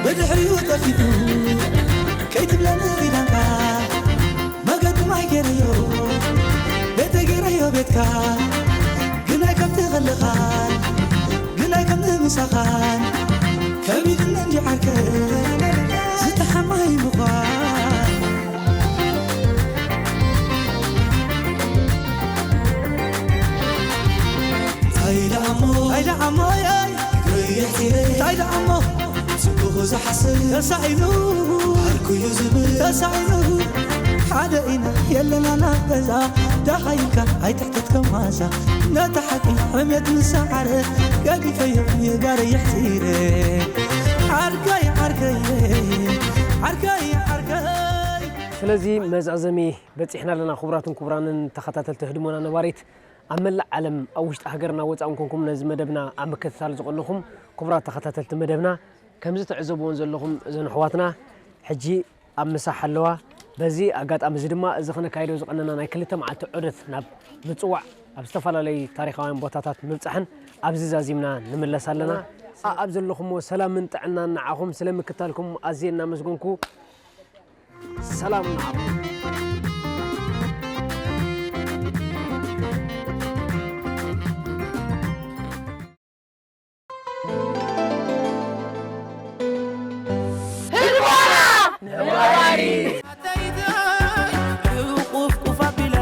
ብድሕሪኡ ጠፊኡ ከይትብለኒ ኺዳንካ መገዲ ማይ ገይረዮ ቤተ ገይረዮ ቤትካ ግናይ ከምቲ ኸለኻን ግናይ ከምቲ ምሳኻን ከቢድኒ እንዲ ዓርከ ዝተሓማይ ምዃን እንታይ ደኣሞ እንታይ ደኣሞ እንታይ ደኣሞ ጽቡቕ ዝሓስብ ተሳኢኑ ዓርኩ እዩ ዝብል ተሳኢኑ ሓደ ኢና የለና ናብ ገዛ ደሓይካ ኣይትሕተት ከማሳ ነታ ሓቂ ሕሜት ምስ ሰዓረ ገዲፈዮ የጋረ የሕጺረ ዓርከይ ዓርከይ ዓርከይ ዓርከይ ስለዚ መዛዘሚ በጺሕና ኣለና። ክቡራትን ክቡራንን ተኸታተልቲ ህድሞና ነባሪት ኣብ መላእ ዓለም ኣብ ውሽጢ ሃገርና ወጻእን ኮንኩም ነዚ መደብና ኣብ ምክትታል ዝቐነኹም ክቡራት ተኸታተልቲ መደብና ከምዚ ትዕዘብዎን ዘለኹም እዘን ኣሕዋትና ሕጂ ኣብ ምሳሕ ኣለዋ። በዚ ኣጋጣሚ እዚ ድማ እዚ ክነካይዶ ዝቐነና ናይ ክልተ መዓልቲ ዑደት ናብ ምጽዋዕ ኣብ ዝተፈላለዩ ታሪኻውያን ቦታታት ምብጻሕን ኣብዚ ዛዚምና ንምለስ ኣለና። ኣብ ዘለኹምዎ ሰላምን ጥዕናን ንዓኹም ስለ ምክታልኩም ኣዝየ እናመስገንኩ ሰላም ንዓኹም። ህድሞና ነባሪ። ኣተይተይ ሕቁፍቁፍ ኣቢላ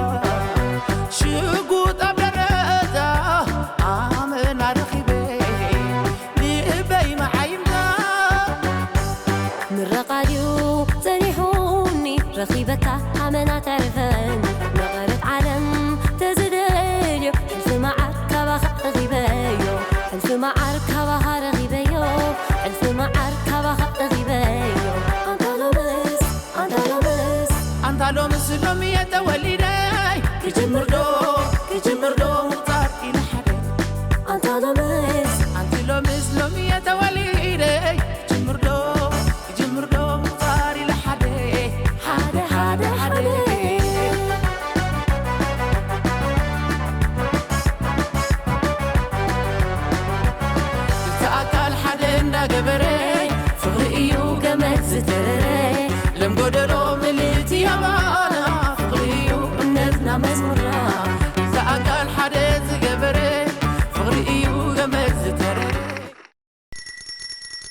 ኣንታ ሎምስ ሎሚ የተወሊደ ክጅምር ዶ ክጅምር ዶ ምቁጻር ኢለ ሓደ ኣንታ ሎምስ ኣንቲ ሎምስ ሎሚ የተወሊደ ክጅምር ዶ ክጅምር ዶ ምቁጻር ኢለ ሓደ ሓደ ሓደ ሓደ እቲ ኣካል ሓደ እንዳገበረ ፍቕሪ እዩ ገመድ ዝተረረ